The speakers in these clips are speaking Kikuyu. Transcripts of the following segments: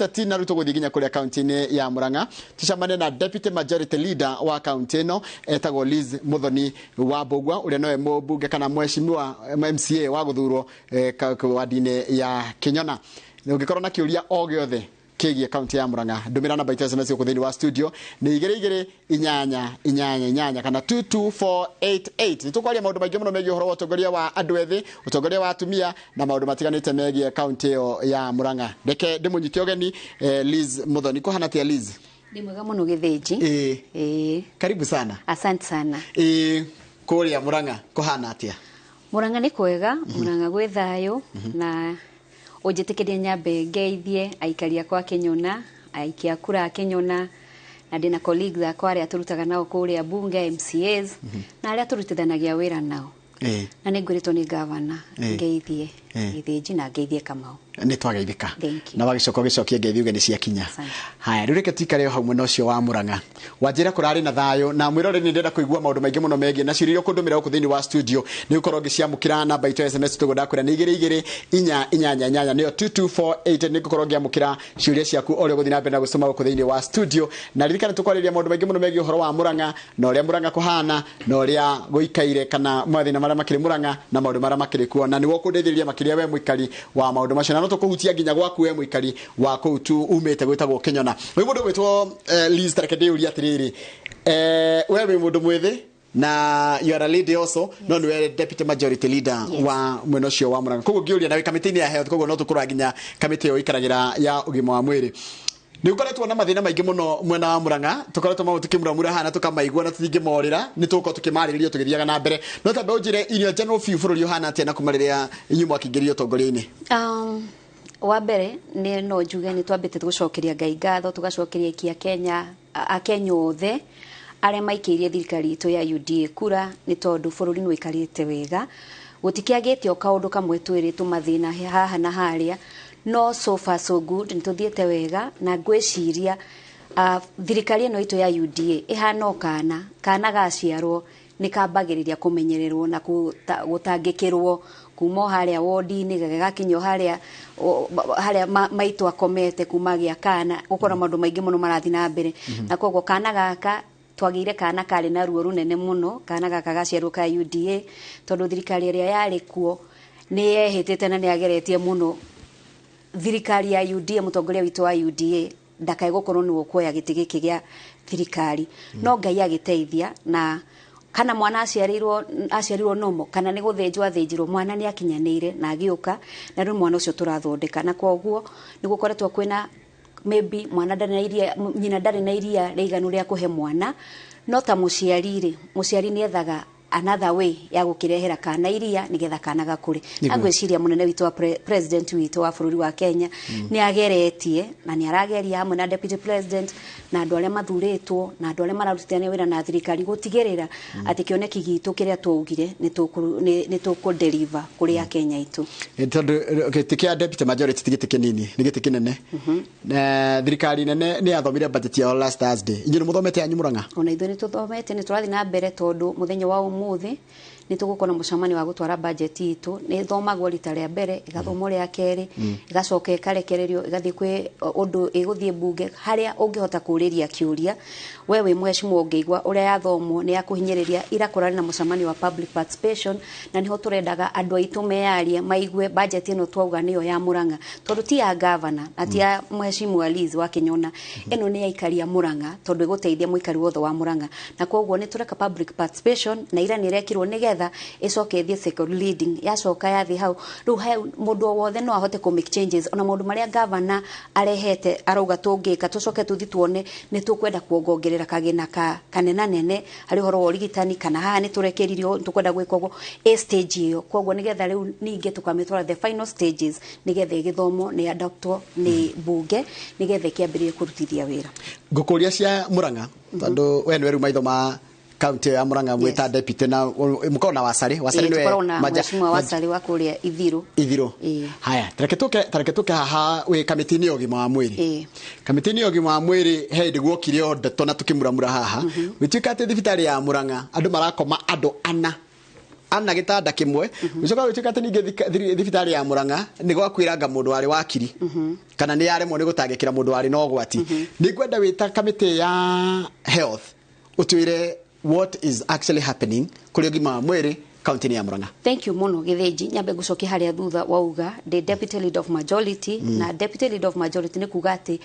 Ũteti na rĩu tũgũthiĩ nginya kũrĩa kaunti-inĩ ya Murang'a tũcemanie na deputy majority leader wa kaunti ĩno etagwo Liz Muthoni wa Mbũgua, ũrĩa nowe mũmbunge kana mheshimiwa MCA wa gũthurwo wadi-inĩ ya Kĩnyona. Ũngĩkorwo na kĩũria o gĩothe kĩgiĩ kaunti ya Murang'a, ndũmĩra namba itũ SMS gũkũ thĩinĩ wa studio nĩ 22888 kana 22488. Nĩ tũkwaria maũndũ maingĩ mũno megiĩ ũhoro wa ũtongoria wa andũ ethĩ, ũtongoria wa atumia na maũndũ matiganĩte megiĩ kaunti ĩyo ya Murang'a. Reke ndĩmũnyite ũgeni, Liz Muthoni. Kũhana atĩa, Liz? Ndĩ mwega mũno, Gĩthĩnji. Ĩĩ. Ĩĩ. Karibu sana. Asante sana. Ĩĩ, kũrĩa Murang'a kũhana atĩa? Murang'a nĩ kwega, Murang'a gwĩ thayũ, na ũnjĩtĩkĩrie nyambe ngeithie aikari akwa a Kĩnyona, aikia a kura a Kĩnyona, na ndĩna colleagues akwa arĩa tũrutaga nao kũrĩa bunge, MCAs, na arĩa tũrutithanagia wĩra nao. Na nĩ ngwĩrĩtwo nĩ gavana ngeithie Gĩthĩnji na ngeithie Kamau. Nĩ twageithĩka. Thank you. Na wagĩcoka ũgĩcokie ngeithi uge nĩ ciakinya. Asante. Haya, rĩu reke tuikare o hau mwena ũcio wa Murang'a. Wanjĩra kũrarĩ na thayũ, na mwĩrore nĩ ndĩrenda kũigua maũndũ maingĩ mũno megiĩ na ciũria iria ũkũndũmĩra gũkũ thĩinĩ wa studio nĩ gũkorwo ngĩciamũkĩra. Namba itũ ya SMS tũguo ndakwĩra nĩ 22888, nĩyo 2248. Nĩ ngũkorwo ngĩamũkĩra ciũria ciaku o ũrĩa ũgũthiĩ na mbere na gũcitũma gũkũ thĩinĩ wa studio. Na ririkana tũkwarĩrĩria maũndũ maingĩ mũno megiĩ ũhoro wa Murang'a na ũrĩa Murang'a kũhana na ũrĩa gũikaire kana mathĩna marĩa makĩrĩ Murang'a na maũndũ marĩa makĩrĩ kuo, na nĩwe ũkũndeithĩrĩria makĩria we mũikari wa maũndũ macio, na no tũkũhutia nginya gwaku we mũikari wa kũu tu umĩte gwĩtagwo Kĩnyona. Wĩ mũndũ gwĩtwo Liz, tareke ndĩyũrie atĩrĩrĩ, we wĩ mũndũ mwĩthĩ na you are a lady also, no niwe deputy majority leader wa mwena ũcio wa Murang'a, koguo ngĩũria na wĩ kamĩtĩ-inĩ ya health, koguo no tũkũrora nginya kamĩtĩ ĩyo ĩikaragĩra ya ũgima wa mwĩrĩ. Nĩ ũkoretwo na mathĩna maingĩ mũno mwena wa Murang'a, tũkoretwo mamwe tũkĩmuramura haha na tũkamaigua na tũtingĩmorĩra, nĩ tũgũkorwo tũkĩmarĩrĩria tũgĩthiaga na mbere. No tambe ũnjĩre in your general view, bũrũri ũhana atĩa na kuma rĩrĩa inyuĩ mwakĩingĩrio ũtongoria-inĩ? Wa mbere nĩ no njuge nĩ twambĩte gũcokeria Ngai ngatho, tũgacokeria aikia Kenya, Akenya othe arĩa maikĩirie thirikari itũ ya UDA kura, nĩ tondũ bũrũri nĩ ũikarĩte wega. Gũtikĩagĩte o kaũndũ kamwe twĩrĩ tũmathĩna haha na harĩa, no so far so good, nĩ tũthiĩte wega. Na ngwĩciria thirikari ĩno itũ ya UDA ĩhana o kana kana gaciarwo, nĩ kambagĩrĩria kũmenyererwo na gũtangĩkĩrwo kuma o harĩa wodi-inĩ gagakinya o harĩa harĩa maitũ akomete kuma gĩa kana gũkorwo maũndũ maingĩ mũno marathiĩ na mbere. Na koguo kana gaka twagĩire kana karĩ na ruo rũnene mũno, kana gaka gaciarwo ka UDA, tondũ thirikari ĩrĩa yarĩ kuo nĩ yehĩtĩte na nĩ yageretie mũno thirikari ya UDA, mũtongoria witũ wa UDA ndakae gũkorwo nĩwe ũkuoya gĩtĩ gĩkĩ gĩa thirikari. No Ngai agĩteithia, na kana mwana aciarĩirwo aciarirwo nomo kana nĩ gũthĩnjwo athĩnjirwo, mwana nĩ akinyanĩire na agĩũka, na rĩu mwana ũcio tũrathondeka. Na koguo nĩ gũkoretwo kwĩna maybe mwana ndarĩ na iria, nyina ndarĩ na iria rĩiganu rĩa kũhe mwana, no ta mũciari rĩ, mũciari nĩ ethaga another way ya gũkĩrehera kana iria nĩgetha kana gakũre. Na ngwĩciria mũnene witũ wa president witũ wa bũrũri wa Kenya nĩ ageretie na nĩ arageria hamwe na deputy president na andũ arĩa mathurĩtwo na andũ arĩa mararutithania wĩra na thirikari gũtigĩrĩra atĩ kĩoneki gitũ kĩrĩa twaugire nĩ tũkũ deliver kũrĩ Akenya aitũ. Tondũ gĩtĩ kĩa deputy majority ti gĩtĩ kĩnini, nĩ gĩtĩ kĩnene. Na thirikari nene nĩ yathomire budget yao last Thursday. Inyuĩ nĩ mũthomete yanyu Murang'a? Ona ithuĩ nĩ tũthomete, nĩ tũrathiĩ na mbere, tondũ mũthenya wa ũmũthĩ nĩ tũgũkorwo na mũcemanio wa gũtwara budget itũ. Nĩ ĩthomagwo rita rĩa mbere, ĩgathomwo rĩa kerĩ, ĩgacoka ĩkarekererio ĩgathiĩ kwĩ ũndũ ĩgũthiĩ bunge harĩa ũngĩhota kũrĩria kĩũria we wĩ mheshimiwa ũngĩigua ũrĩa yathomwo nĩ ya kũhinyĩrĩria. Ira kũrarĩ na mũcemanio wa public participation, na nĩho tũrendaga andũ aitũ meyarie maigue budget ĩno twauga nĩyo ya Murang'a, tondũ ti ya gavana na ti ya mheshimiwa Liz wa Kĩnyona, ĩno nĩ ya aikari a Murang'a, tondũ ĩgũteithia mũikari wothe wa Murang'a. Na koguo nĩ tũreka public participation, na ira nĩ ĩrekirwo nĩgetha ĩcoke ĩthiĩ second reading. Yacoka yathiĩ hau rĩu hau mũndũ o wothe no ahote kũ make changes, ona maũndũ marĩa gavana arehete arauga tũngĩka, tũcoke tũthiĩ tuone nĩ tũkwenda kuongongerera kagĩna ka kanenanene harĩ ũhoro wa ũrigitani, kana haha nĩ tũrekeririo nĩ tũkwenda gwĩka ũguo ĩ stage ĩyo. Koguo nĩgetha rĩu ningĩ tũkamĩtwara the final stages nĩgetha ĩgĩthomwo nĩ adoptwo nĩ bunge nĩgetha ĩkĩambĩrĩrie kũrutithia wĩra. Ngũkũria cia Murang'a, tondũ we nĩwe rĩu maitho ma kaunti ĩyo ya Murang'a mwĩta deputy, na mũkorwo na Wasarĩ. Wasarĩ nĩwe tũkoragwo na mheshimiwa Wasarĩ wa kũrĩa Ithiru. Ithiro. Haya, tareke tũke haha wĩ kamĩtĩ-inĩ ya ũgima wa mwĩrĩ. Kamĩtĩ-inĩ ya ũgima wa mwĩrĩ he hĩndĩ guokire o ndeto na tũkĩmuramura haha, gũtuĩka atĩ thibitarĩ ya Murang'a andũ marakoma andũ ana. Ana gĩtanda kĩmwe ũcoka gũtuĩka atĩ ningĩ thibitarĩ ya Murang'a nĩ gwakwĩranga mũndũ warĩ wakiri kana nĩ yaremwo nĩ gũtangĩkĩra mũndũ warĩ na ũgwati. Nĩ ngwenda wĩta kamĩtĩ ya health ũtwĩre what is actually happening kũrĩ ũgima wa mwĩrĩ kaunti-inĩ ya Murang'a. Thank you muno, Githinji. Nyambe ngucokia haria thutha wauga ndi deputy leader of majority. Na deputy leader of majority nĩ kuga atĩ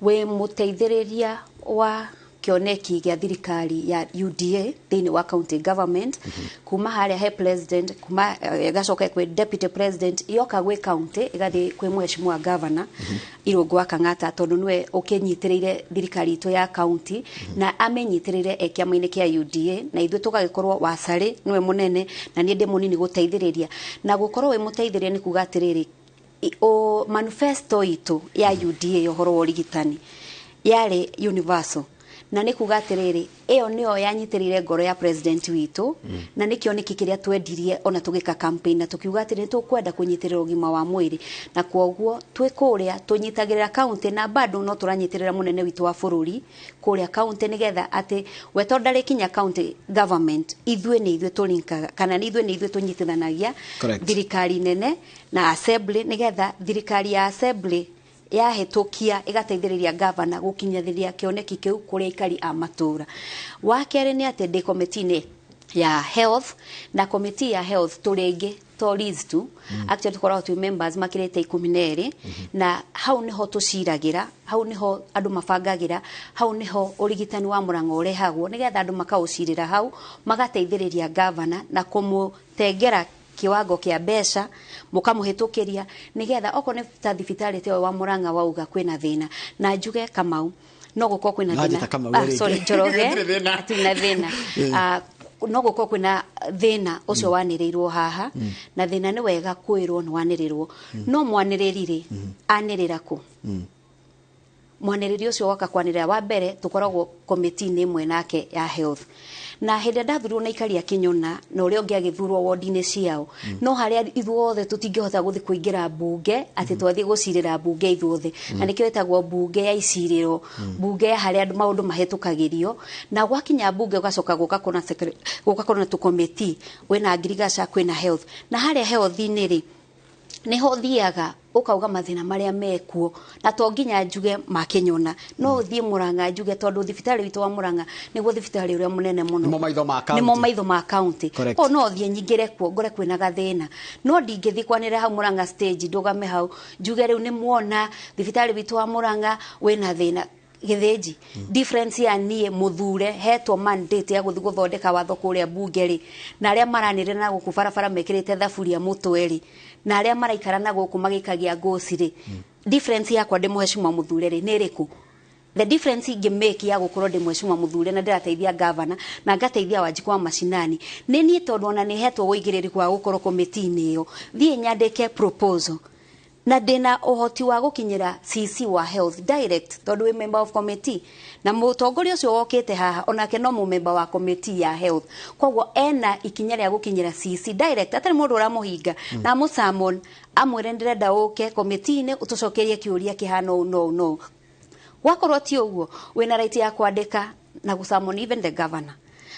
wĩ mũteithĩrĩria wa kĩoneki gĩa thirikari ya UDA thĩinĩ wa county government, kuma harĩa he president, kuma ĩgacoka kwĩ deputy president, yoka gwĩ county ĩgathiĩ kwĩ mheshimiwa governor Irũngũ wa Kang'ata, tondũ nĩwe ũkĩnyitĩrĩire thirikari itũ ya county na amĩnyitĩrĩire e kĩama-inĩ kĩa UDA, na ithuĩ tũgagĩkorwo Wacarĩ nĩwe mũnene na niĩ ndĩ mũnini gũteithĩrĩria. Na gũkorwo wĩ mũteithĩrĩria nĩ kuga atĩrĩrĩ, o manifesto itũ ya UDA ya ũhoro wa ũrigitani yarĩ universal, na nĩ kuga atĩrĩrĩ, ĩyo nĩyo yanyitĩrĩire ngoro ya president witũ, na nĩ kĩoneki kĩrĩa twendirie ona tũgĩka campaign, na tũkiuga atĩrĩ, nĩ tũkwenda kũnyitĩrĩra ũgima wa mwĩrĩ. Na kwoguo twĩ kũrĩa tũnyitagĩrĩra county, na bado no tũranyitĩrĩra mũnene witũ wa bũrũri kũrĩa county, nĩgetha atĩ we to ndarĩkinya county government, ithuĩ nĩ ithuĩ tũlinkaga, kana nĩ ithuĩ tũnyitithanagia thirikari nene na assembly, nĩgetha thirikari ya assembly yahĩtũkia ĩgateithĩrĩria gavana gũkinyanĩria kĩoneki kĩu kũrĩ aikari a matũũra. Wa kerĩ nĩ atĩ ndĩ komiti-inĩ ya health, na komiti ya health tũrĩ aingĩ to Liz tu. Actually tũkoragwo twĩ members makĩrĩte 12, na hau nĩho tũciragĩra, hau nĩho andũ mabangagĩra, hau nĩho ũrigitani wa Murang'a ũrehagwo, nĩgetha andũ makaũcirĩra hau, magateithĩrĩria gavana na kũmũtengera kiwango kia mbeca, mukamuhitukiria, nigetha okorwo nĩ ta thibitarĩ ta ĩyo wa Murang'a wauga kwĩna thĩna. Na njuge Kamau, no gũkorwo kwĩna Wanjĩta thĩna. Kamau Ah, rĩngĩ. sorry, Njoroge. Gũtirĩ thĩna. Hatirĩ na thĩna. Ah, no gũkorwo kwĩna thĩna ũcio wanĩrĩirwo haha, na thĩna nĩ wega kwĩrwo nĩ wanĩrĩrwo, no mwanĩrĩri rĩ, anĩrĩra kũ? Mwanĩrĩri ũcio woka kwanĩrĩra, wa mbere tũkoragwo komiti-inĩ ĩmwe nake ya health, na hĩndĩ ĩrĩa ndathurirwo na aikari a Kĩnyona na ũrĩa ũngĩ agĩthurwo wodi-inĩ ciao, no harĩa ithuothe tũtingĩhota gũthiĩ kũingĩra mbunge atĩ twathiĩ gũcirĩra mbunge ithuothe, na nĩkĩo ĩtagwo mbunge ya icirĩro, mbunge ya harĩa andũ maũndũ mahĩtũkagĩrio. Na gwakinya mbunge ũgacoka gũka kũna tũkomiti, kwĩna ngirigaca, kwĩna health, na harĩa health-inĩ rĩ, niho thiaga ukauga mathina maria mekuo. Na to nginya njuge ma Kĩnyona, no ũthiĩ Murang'a njuge, tondũ thibitarĩ witũ wa Murang'a nĩguo thibitarĩ ũrĩa mũnene mũno. Nĩmo maitho ma county. Nĩmo maitho ma county. Correct. O no thiĩ nyingĩre kuo ngore kwĩna gathĩna, no ndingĩthiĩ kwanĩrĩra hau Murang'a stage, ndũgame hau njuge rĩu nĩ muona thibitarĩ witũ wa Murang'a wĩna thĩna. Gĩthĩnji, difference ya niĩ mũthure hetwo mandate ya gũthiĩ gũthondeka watho kũrĩa mbunge rĩ, na arĩa maranĩrĩra na gũkũ barabara mekĩrĩte thaburia mũtwe rĩ, na arĩa maraikara na gũkũ magĩikagia ngũci rĩ, difference yakwa ndĩ mũheshimiwa mũthure rĩ, nĩ ĩrĩkũ? The difference ingĩ make ya gũkorwo ndĩ mũheshimiwa mũthure na ndĩrateithia gavana na ngateithia Wanjikũ wa mashinani nĩ niĩ, tondũ ona nĩ hetwo ũigĩrĩrĩku wa gũkorwo komiti-inĩ ĩyo, thiĩ nyandĩke proposal, na ndĩna ũhoti wa gũkinyĩra CC wa health direct, tondũ wĩ member of committee, na mũtongoria ũcio wokĩte haha onake no mũmemba wa committee ya health, koguo ena ikinya rĩa gũkinyĩra CC direct atarĩ mũndũ ũramũhinga, na amũsummon amwĩre, ndĩrenda ũke committee-inĩ ũtũcokerie kĩũria kĩhana ũũ no no. Gwakorwo ti ũguo, wĩna right ya kwandĩka na gũsummon even the governor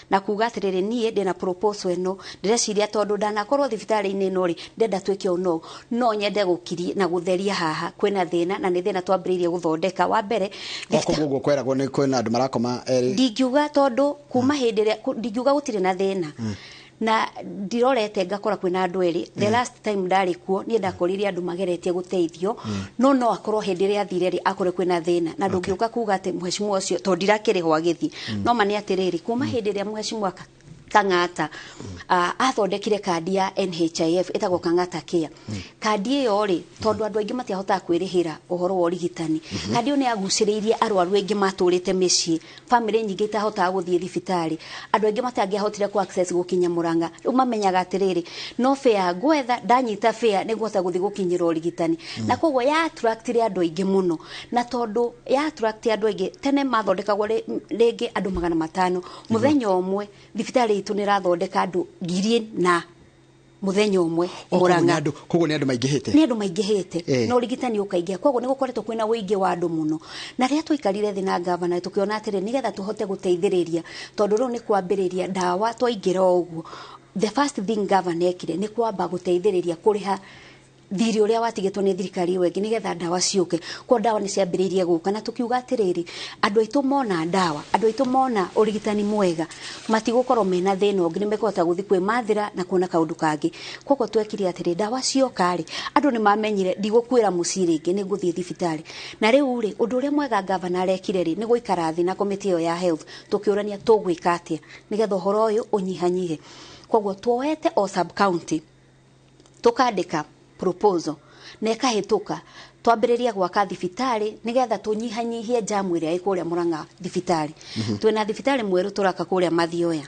na kuga atĩrĩrĩ, niĩ ndĩna proposal ĩno, ndĩreciria tondũ ndanakorwo thibitarĩ-inĩ ĩno rĩ, ndĩrenda twĩke ũũ, no no nyende gũkiria na gũtheria haha kwĩna thĩna, na nĩ thĩna twambĩrĩirie gũthondeka. Wa mbere, O kũguo ũguo kweragwo nĩ kwĩna andũ marakoma erĩ. Ndingiuga, tondũ kuma hĩndĩ ĩrĩa ndingiuga gũtirĩ na thĩna, na ndirorete ngakora kwĩna andũ erĩ. The last time ndarĩ kuo, niĩ ndakorire andũ mageretie gũteithio, no no akorwo hĩndĩ ĩrĩa athire rĩ, akorwo kwĩna thĩna, na ndũngĩũka kuga atĩ mheshimiwa ũcio, tondũ ndirakĩrĩhwo agĩthiĩ. No ma nĩ atĩrĩrĩ, kuma hĩndĩ ĩrĩa mheshimiwa Kang'ata athondekire kandi ya NHIF ĩtagwo Kang'ata Care, kandi ĩyo rĩ, tondũ andũ aingĩ matiahotaga kwĩrĩhĩra ũhoro wa ũrigitani, kandi ĩyo nĩ yagucĩrĩirie arwaru aingĩ matũrĩte mĩciĩ, bamĩrĩ nyingĩ itahotaga gũthiĩ thibitarĩ, andũ aingĩ matangĩahotire ku access gũkinya Murang'a. Rĩu mamenyaga atĩrĩrĩ, no fare ngwetha, ndanyita fare nĩngũhota gũthiĩ gũkinyĩra ũrigitani, na koguo ya attractire andũ aingĩ mũno. Na tondũ ya attract andũ aingĩ, tene mathondekagwo rĩngĩ andũ 500 mũthenya ũmwe, thibitarĩ itũ nĩ ĩrathondeka andũ 1000 na mũthenya ũmwe. O, koguo nĩ Murang'a. Koguo nĩ andũ maingĩhĩte. Nĩ andũ maingĩhĩte. Na ũrigitani ũkaingĩha, koguo nĩ gũkoretwo kwĩna ũingĩ wa andũ mũno. Na rĩrĩa twaikarire thĩ na gavana, tũkĩona atĩrĩ, nĩgetha tũhote gũteithĩrĩria, tondũ rĩu nĩ kwambĩrĩria ndawa twaingĩra o ũguo. The first thing governor ekire nĩ kwamba gũteithĩrĩria kũrĩha thirĩ ũrĩa watigĩtwo nĩ thirikari ĩyo ĩngĩ nĩgetha ndawa ciũke. Kwa ndawa nĩ ciambĩrĩirie gũka, na tũkiuga atĩrĩrĩ, andũ aitũ mona ndawa, andũ aitũ mona ũrigitani mwega, matigũkorwo mena thĩna ũngĩ, nĩ mekũhota gũthiĩ kwĩmathĩra na kuona kaũndũ kangĩ. Koguo twekire atĩrĩ, ndawa cioka rĩ, andũ nĩ mamenyire ndigũkuĩra mũciĩ rĩngĩ, nĩ ngũthiĩ thibitarĩ. Na rĩu rĩ, ũndũ ũrĩa mwega gavana arekire rĩ, nĩ gũikara thĩ na komĩtĩ ĩyo ya health, tũkĩũrania tũgwĩka atĩa nĩgetha ũhoro ũyũ ũnyihanyihe. Koguo tuoete o sub county tukandika proposal na ĩkahĩtũka, twambĩrĩria gwaka thibitarĩ nĩgetha tũnyihanyihie jamu ĩrĩa ĩ kũrĩa Murang'a thibitarĩ. Twĩna thibitarĩ mwerũ tũraka kũrĩa Mathioya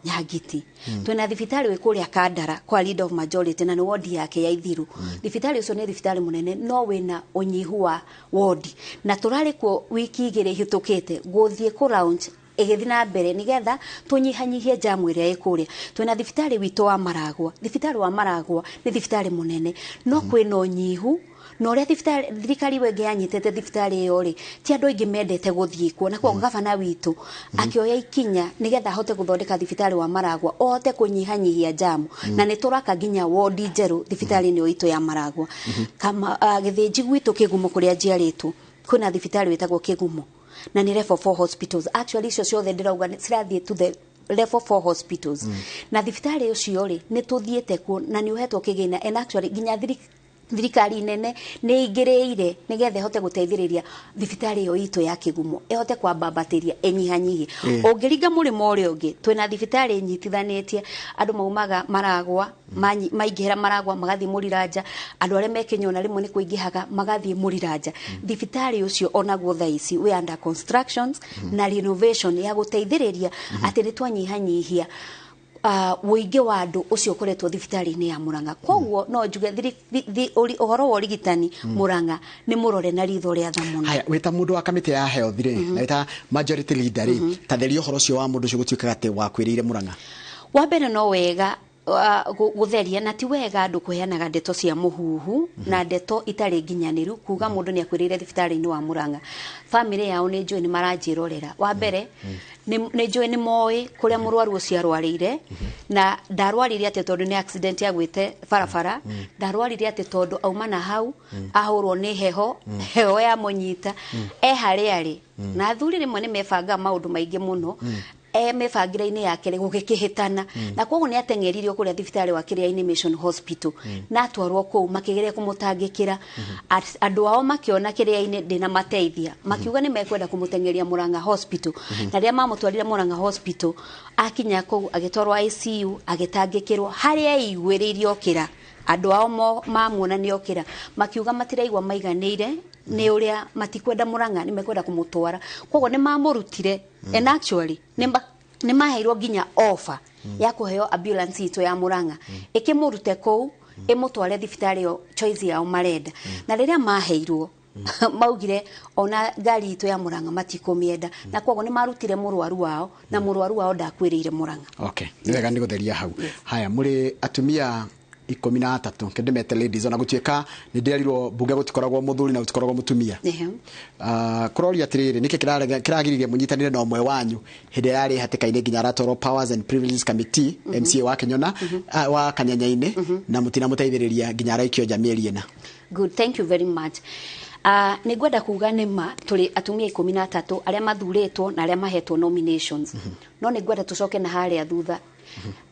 Nyangiti. Twĩna thibitarĩ wĩ kũrĩa Kandara kwa leader of majority, na nĩ wodi yake ya Ithiru. Thibitarĩ ũcio nĩ thibitarĩ mũnene no wĩna ũnyihu wa wodi, na tũrarĩ kuo wiki 2 ihĩtũkĩte gũthiĩ kũ launch ĩgĩthiĩ na mbere nĩgetha tũnyihanyihie jamu ĩrĩa ĩ kũrĩa. Twĩna thibitarĩ witũ wa Maragwa. Thibitarĩ wa Maragwa nĩ thibitarĩ mũnene no kwĩna ũnyihu, na ũrĩa thibitarĩ thirikari ĩyo ĩngĩ yanyitĩte thibitarĩ ĩyo rĩ, ti andũ aingĩ mendete gũthiĩ kuo, na koguo gavana witũ akĩoya ikinya nĩgetha ahote gũthondeka thibitarĩ wa Maragwa ohote kũnyihanyihia jamu, na nĩ tũraka nginya wodi njerũ thibitarĩ-inĩ ĩyo itũ ya Maragwa. Kama Gĩthĩnji gwitũ Kĩgumo kũrĩa njiarĩtwo, kwĩna thibitarĩ wĩtagwo Kĩgumo na nĩ level 4 hospitals. Actually icio ciothe ndĩrauga cirathiĩ to the level 4 hospitals. Na thibitarĩ ũcio rĩ, nĩ tũthiĩte kuo na nĩ ũhetwo kĩgĩna, and actually nginya thirikari nene nĩ ingĩrĩire nĩgetha ĩhote gũteithĩrĩria thibitarĩ ĩyo itũ ya Kĩgumo ĩhote kwambambatĩria ĩnyihanyihie. Ũngĩringa mũrĩmo ũrĩa ũngĩ, twĩna thibitarĩ nyitithanĩtie andũ maumaga Maragwa, maingĩhĩra Maragwa magathiĩ Mũriranja, andũ arĩa me Kĩnyona rĩmwe nĩ kũingĩhaga magathiĩ Mũriranja. Thibitarĩ ũcio onaguo thaa ici wĩ under constructions na renovation ya gũteithĩrĩria atĩ nĩ twanyihanyihia ũingĩ wa andũ ũcio ũkoretwo thibitarĩ-inĩ ya Murang'a. Koguo no njuge ũhoro wa ũrigitani Murang'a nĩ mũrore na ritho rĩa tha mũno. Haya, wĩta mũndũ wa kamĩtĩ ya health rĩ, na wĩta majority leader rĩ, ta theria ũhoro ũcio wa mũndũ ũcio gũtuĩkaga atĩ wakwĩrĩire Murang'a. Wa mbere no wega gũtheria, na ti wega andũ kũheanaga ndeto cia mũhuhu na ndeto itarĩ nginyanĩru kuga mũndũ nĩ akwĩrĩire thibitarĩ-inĩ wa Murang'a. Famĩlĩ yao nĩ njũĩ nĩ maranjĩrorera. Wa mbere nĩ njũĩ nĩ moĩ kũrĩa mũrwaru ũcio arwarĩire, na ndarwarire atĩ tondũ nĩ accident yagwĩte barabara, ndarwarire atĩ tondũ auma na hau ahũrwo nĩ heho, heho yamũnyita e harĩa arĩ. Na athuri rĩmwe nĩ mebangaga maũndũ maingĩ mũno, mĩbangĩre-inĩ yake rĩ gũgĩkĩhĩtana, na koguo nĩ ateng'eririo kũrĩa thibitarĩ wa Kĩrĩa-inĩ Mission Hospital, na atwarwo kũu makĩgeria kũmũtangĩkĩra. Andũ ao makĩona Kĩrĩa-inĩ ndĩna mateithia, makiuga nĩ mekwenda kũmũteng'eria Murang'a Hospital. Na rĩrĩa mamũtwarire Murang'a Hospital, akinya kũu agĩtwarwo ICU agĩtangĩkĩrwo, harĩa aiguĩrĩire okĩra andũ ao mamuona nĩ okĩra, makiuga matiraigua maiganĩire nĩ ũrĩa matikwenda Murang'a, nĩ mekwenda kũmũtwara. Koguo nĩ mamũrutire, and actually nĩ maheirwo nginya offer ya kũheo ambulance itũ ya Murang'a ĩkĩmũrute kũu ĩmũtware thibitarĩ ĩyo choice yao marenda. Na rĩrĩa maheirwo maugire ona ngari itũ ya Murang'a matikũmĩenda, na koguo nĩ marutire mũrwaru wao, na mũrwaru wao ndakwĩrĩire Murang'a. Okay, nĩ wega nĩ gũtheria hau. Haya, mũrĩ atumia 13 kendemete ladies, ona gũtuĩka nĩ ndĩrerirwo mbunge gũtikoragwo mũthuri na gũtikoragwo mũtumia. Kũroria atĩrĩrĩ, nĩkĩ kĩragiririe mũnyitanĩre na ũmwe wanyu hĩndĩ ĩrĩa yarĩ hatĩka-inĩ nginya aratwarwo Powers and Privileges Committee, MCA wa Kĩnyona, wa Kanyenyainĩ, na mũtinamũteithĩrĩria nginya araikio nja mĩeri 4? Good, thank you very much. Nĩ ngwenda kuga nĩ ma tũrĩ atumia 13 arĩa mathurĩtwo na arĩa mahetwo nominations. No nĩ ngwenda tũcoke na harĩa thutha.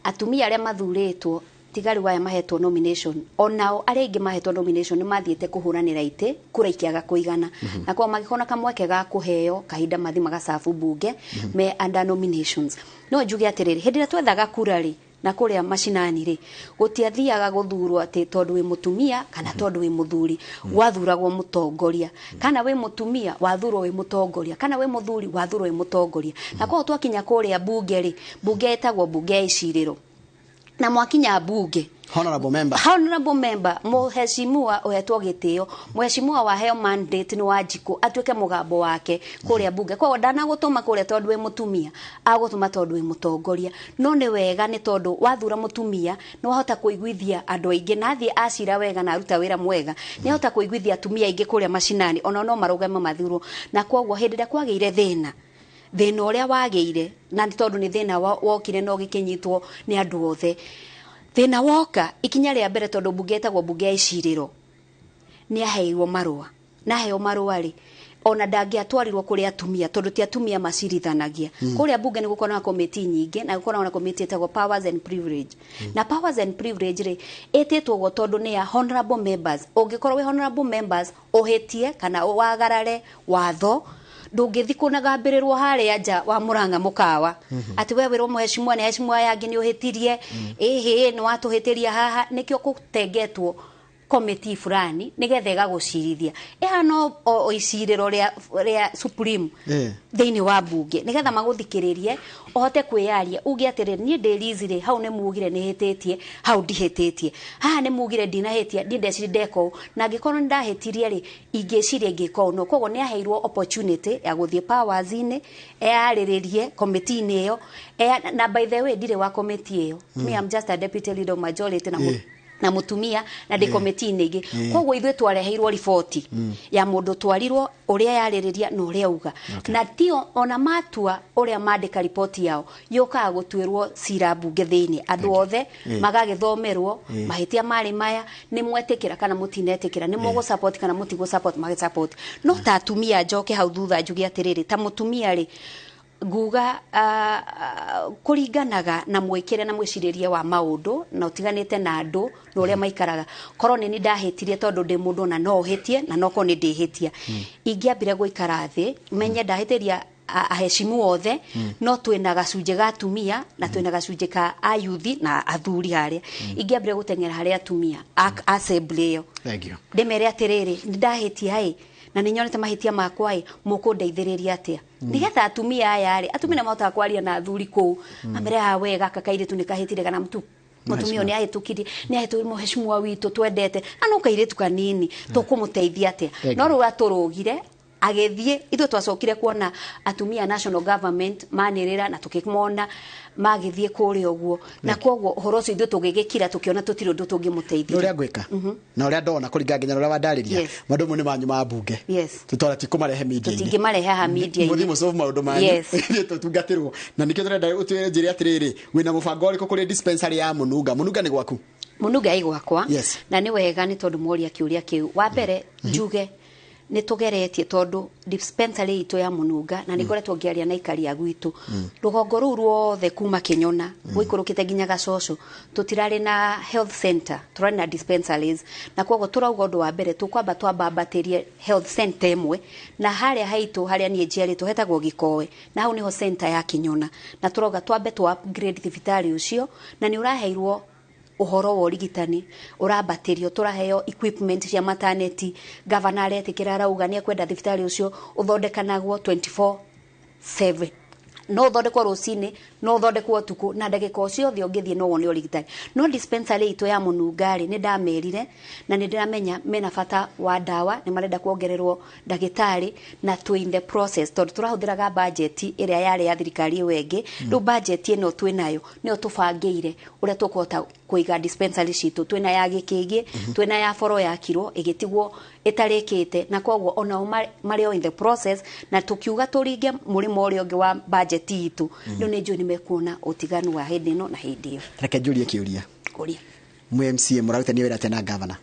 Atumia arĩa mathurĩtwo tigari waya mahetwo nomination, onao arĩa aingĩ mahetwo nomination nĩ mathiĩte kũhũranĩra itĩ kura ikĩaga kũigana, na kwa magĩkona kamweke ga kũheo kahinda mathi magacabu mbunge me under nominations. No njuge atĩrĩrĩ, hĩndĩ ĩrĩa twethaga kura rĩ, na kũrĩa macinani rĩ, gũtiathiaga gũthurwo atĩ tondũ wĩ mũtumia kana tondũ wĩ mũthuri, gwathuragwo mũtongoria. Kana wĩ mũtumia wathurwo wĩ mũtongoria, kana wĩ mũthuri wathurwo wĩ mũtongoria. Na koguo twakinya kũrĩa mbunge rĩ, mbunge ĩtagwo mbunge ya icirĩro, na mwakinya mbunge honorable member, honorable member, mũheshimiwa ũhetwo gĩtĩo, mũheshimiwa waheo mandate nĩ Wanjikũ atuĩke mũgambo wake kũrĩa mbunge. Koguo ndanagũtũma kũrĩa tondũ wĩ mũtumia, agũtũma tondũ wĩ mũtongoria. No nĩ wega nĩ tondũ wathura mũtumia nĩ wahota kũiguithia andũ aingĩ, na athiĩ acira wega na aruta wĩra mwega, nĩ ahota kũiguithia atumia aingĩ kũrĩa macinani, ona no marũgame mathurwo. Na koguo hĩndĩ ĩrĩa kwagĩire thĩna Thĩna ũrĩa wagĩire na nĩ tondũ nĩ thĩna wokire na ũgĩkĩnyitwo nĩ andũ othe. Thĩna woka ikinya rĩa mbere, tondũ mbunge ĩtagwo mbunge ya icirĩro, nĩ aheirwo marũa, na aheo marũa rĩ, ona ndangĩatwarirwo kũrĩ atumia tondũ ti atumia macirithanagia. Kũrĩa mbunge nĩ gũkoragwo na komiti nyingĩ, na gũkoragwo na komiti ĩtagwo powers and privilege. Na powers and privilege rĩ, ĩtĩtwo ũguo tondũ nĩ ya honorable members. Ũngĩkorwo wĩ honorable members, ũhĩtie kana wagarare watho, ndũngĩthi kũnagambĩrĩrwo harĩa nja wa Mũrang'a mũkawa atĩ we wĩrwo mheshimiwa nĩ heshimiwa aya angĩ nĩ ũhĩtirie, ĩhĩ nĩ watũhĩtĩria haha. Nĩkĩo gũtengetwo komiti fulani nigetha ĩgagũcirithia, ĩhana o icirĩro rĩa supreme thĩinĩ wa mbunge, nigetha magũthikĩrĩrie ũhote kwĩyaria uge atĩrĩ, niĩ ndĩ Liz rĩ, hau nĩ mugire nĩ hĩtĩtie, hau ndihĩtĩtie, haha nĩ mugire ndinahĩtia, niĩ ndeciria ndeka ũũ, na angĩkorwo nĩ ndahĩtirie rĩ, ingĩciria ingĩka ũũ. No koguo nĩ aheirwo opportunity ya gũthiĩ powers-inĩ eyarĩrĩrie komiti-inĩ ĩyo. Na by the way, ndirĩ wa komiti ĩyo. Me, I'm just a deputy leader of majority na na mutumia na ndĩ komiti-inĩ ĩngĩ. Koguo ithuĩ twareheirwo riboti ya mũndũ twarirwo, ũrĩa yarĩrĩria na ũrĩa auga, na tio ona matua ũrĩa mandĩka riboti yao yũkaga gũtuĩrwo cira mbunge thĩinĩ, andũ othe magagĩthomerwo mahĩtia marĩ maya, nĩ mwetĩkĩra kana mũtinetĩkĩra, nĩ mũgũ support kana mũtigũ support, magĩ support. No ta atumia, njoke hau thutha njuge atĩrĩrĩ, ta mũtumia rĩ, nguga kũringanaga na mwĩkĩre na mwĩcirĩrie wa maũndũ na ũtiganĩte na andũ na ũrĩa maikaraga. Korwo nĩ ndahĩtirie, tondũ ndĩ mũndũ na no ũhĩtie, na no korwo nĩ ndĩhĩtia, ingĩambire gũikara thĩ menye ndahĩtĩria aheshimu othe, no twĩna gacunjĩ ga atumia na twĩna gacunjĩ ka ayuthi na athuri harĩa. Ingĩambire gũteng'era harĩ atumia assembly ĩyo, Thank you. ndĩmere atĩrĩrĩ, nĩ ndahĩtia ĩ, na nĩ nyonete mahĩtia makwa ĩ, mũkũndeithĩrĩria atĩa nĩgetha atumia aya rĩ, atumia nĩ mahotaga kwaria na athuri kũu, mamere haha we gaka kairĩtu nĩ kahĩtire, kana mũtumia ũyũ nĩ ahĩtũkirie, nĩ ahĩtũkirie mũheshimiwa witũ twendete, na no kairĩtu kanini, tũkũmũteithia atĩa? Thank No you. rĩu atũrũgire agĩthiĩ, ithuĩ twacokire kuona atumia national government manĩrĩra na tũkĩmona magĩthiĩ kũrĩa ũguo, na koguo ũhoro ũcio ithuĩ tũgĩgĩkira, tũkĩona tũtirĩ ũndũ nĩ tũngĩmũteithia. Ũrĩa ngwĩka na ũrĩa ndona kũringana nginya na ũrĩa wandarĩria, maũndũ mamwe nĩ manyu ma mbunge, tũtwara ti kũmarehe media-inĩ. Tũtingĩmarehe haha media-inĩ. Mũthiĩ mũcobu maũndũ manyu, ithuĩ tũtungatĩrwo, na nĩkĩo tũrenda ũtwĩre, njĩre atĩrĩrĩ, wĩna mũbango ũrĩkũ kũrĩ dispensary ya Mũnunga? Mũnunga nĩ gwaku. Mũnunga ĩ gwakwa. Na nĩ wega nĩ tondũ moria kĩũria kĩu. Wa mbere njuge nĩ tũgeretie, tondũ dispensary itũ ya Mũnunga, na nĩ ngoretwo ngĩaria na aikari a gwitũ rũgongo rũu ruothe kuma Kĩnyona gũikũrũkĩte nginya Gacoco, tũtirarĩ na health center, tũrarĩ na dispensaries. Na koguo tũrauga ũndũ wa mbere tũkwamba twambambatĩrie health center ĩmwe, na harĩa haitũ harĩa niĩ njiarĩtwo hetagwo Gĩkoe, na hau nĩho center ya Kĩnyona, na tũrauga twambe tũ upgrade thibitarĩ ũcio, na nĩ ũraheirwo ũhoro wa ũrigitani ũrambatĩrio, tũraheo equipment cia maternity. Gavana aretĩkĩra, arauga nĩ ekwenda thibitarĩ ũcio ũthondekanagwo 24/7, no ũthondekwo rũcinĩ, no ũthondekwo ũtukũ, na ndagĩka o ciothe ũngĩthiĩ no wone ũrigitani. No dispensary itũ ya Mũnunga rĩ, nĩ ndamerire na nĩ ndĩramenya mena bata wa ndawa, nĩ marenda kuongererwo ndagĩtarĩ, na twĩ in the process, tondũ tũrahũthĩraga budget ĩrĩa yarĩ ya thirikari ĩyo ĩngĩ. Rĩu budget ĩno twĩ nayo nĩyo tũbangĩire ũrĩa tũkũhota kũiga dispensary citũ. Twĩna ya Gĩkĩngĩ, twĩna ya Boro yakirwo ĩgĩtigwo ĩtarĩkĩte, na koguo onao marĩ o in the process, na tũkiuga tũringe mũrĩmo ũrĩa ũngĩ wa budget itũ. Rĩu nĩ njũĩ nĩ mekuona ũtiganu wa hĩndĩ ĩno na hĩndĩ ĩyo. Reke njũrie kĩũria. Kũria. Mwĩ MCA mũrarutania wĩra atĩa na gavana?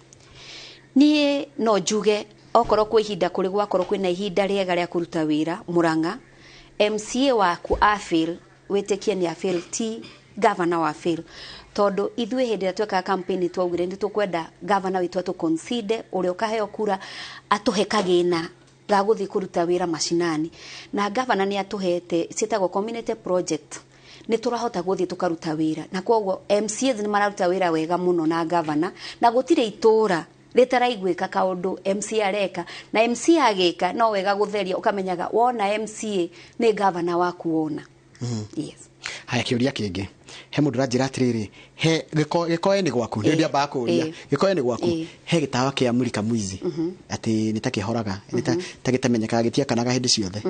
Niĩ no njuge okorwo kwĩ ihinda kũrĩ gwakorwo kwĩna ihinda rĩega rĩa kũruta wĩra Mũrang'a, MCA waku afail, wĩtĩkie nĩ afail, ti gavana wa fail, tondũ ithuĩ hĩndĩ ĩrĩa twekaga campaign twaugire nĩ tũkwenda gavana witũ atũ concede, ũrĩa ũkaheo kura atũhe kagĩna ga gũthiĩ kũruta wĩra macinani, na gavana nĩ atũhete ciĩtagwo community project, nĩ tũrahota gũthiĩ tũkaruta wĩra, na koguo MCAs nĩ mararuta wĩra wega mũno na gavana, na gũtirĩ itũra rĩtaraiguĩka kaũndũ MCA areka, na MCA agĩka no wega gũtheria, ũkamenyaga wona MCA nĩ gavana waku wona. Yes. Haya, kĩũria kĩngĩ. He mũndũ ũranjĩra atĩrĩrĩ, he gĩkoe nĩ gwaku, nĩ ndĩambaga kũũria, gĩkoe nĩ gwaku, he gĩtawa kĩa Mulika Mwizi atĩ nĩ ta kĩhoraga, nĩ ta gĩtamenyekaga, gĩtiakanaga hĩndĩ ciothe.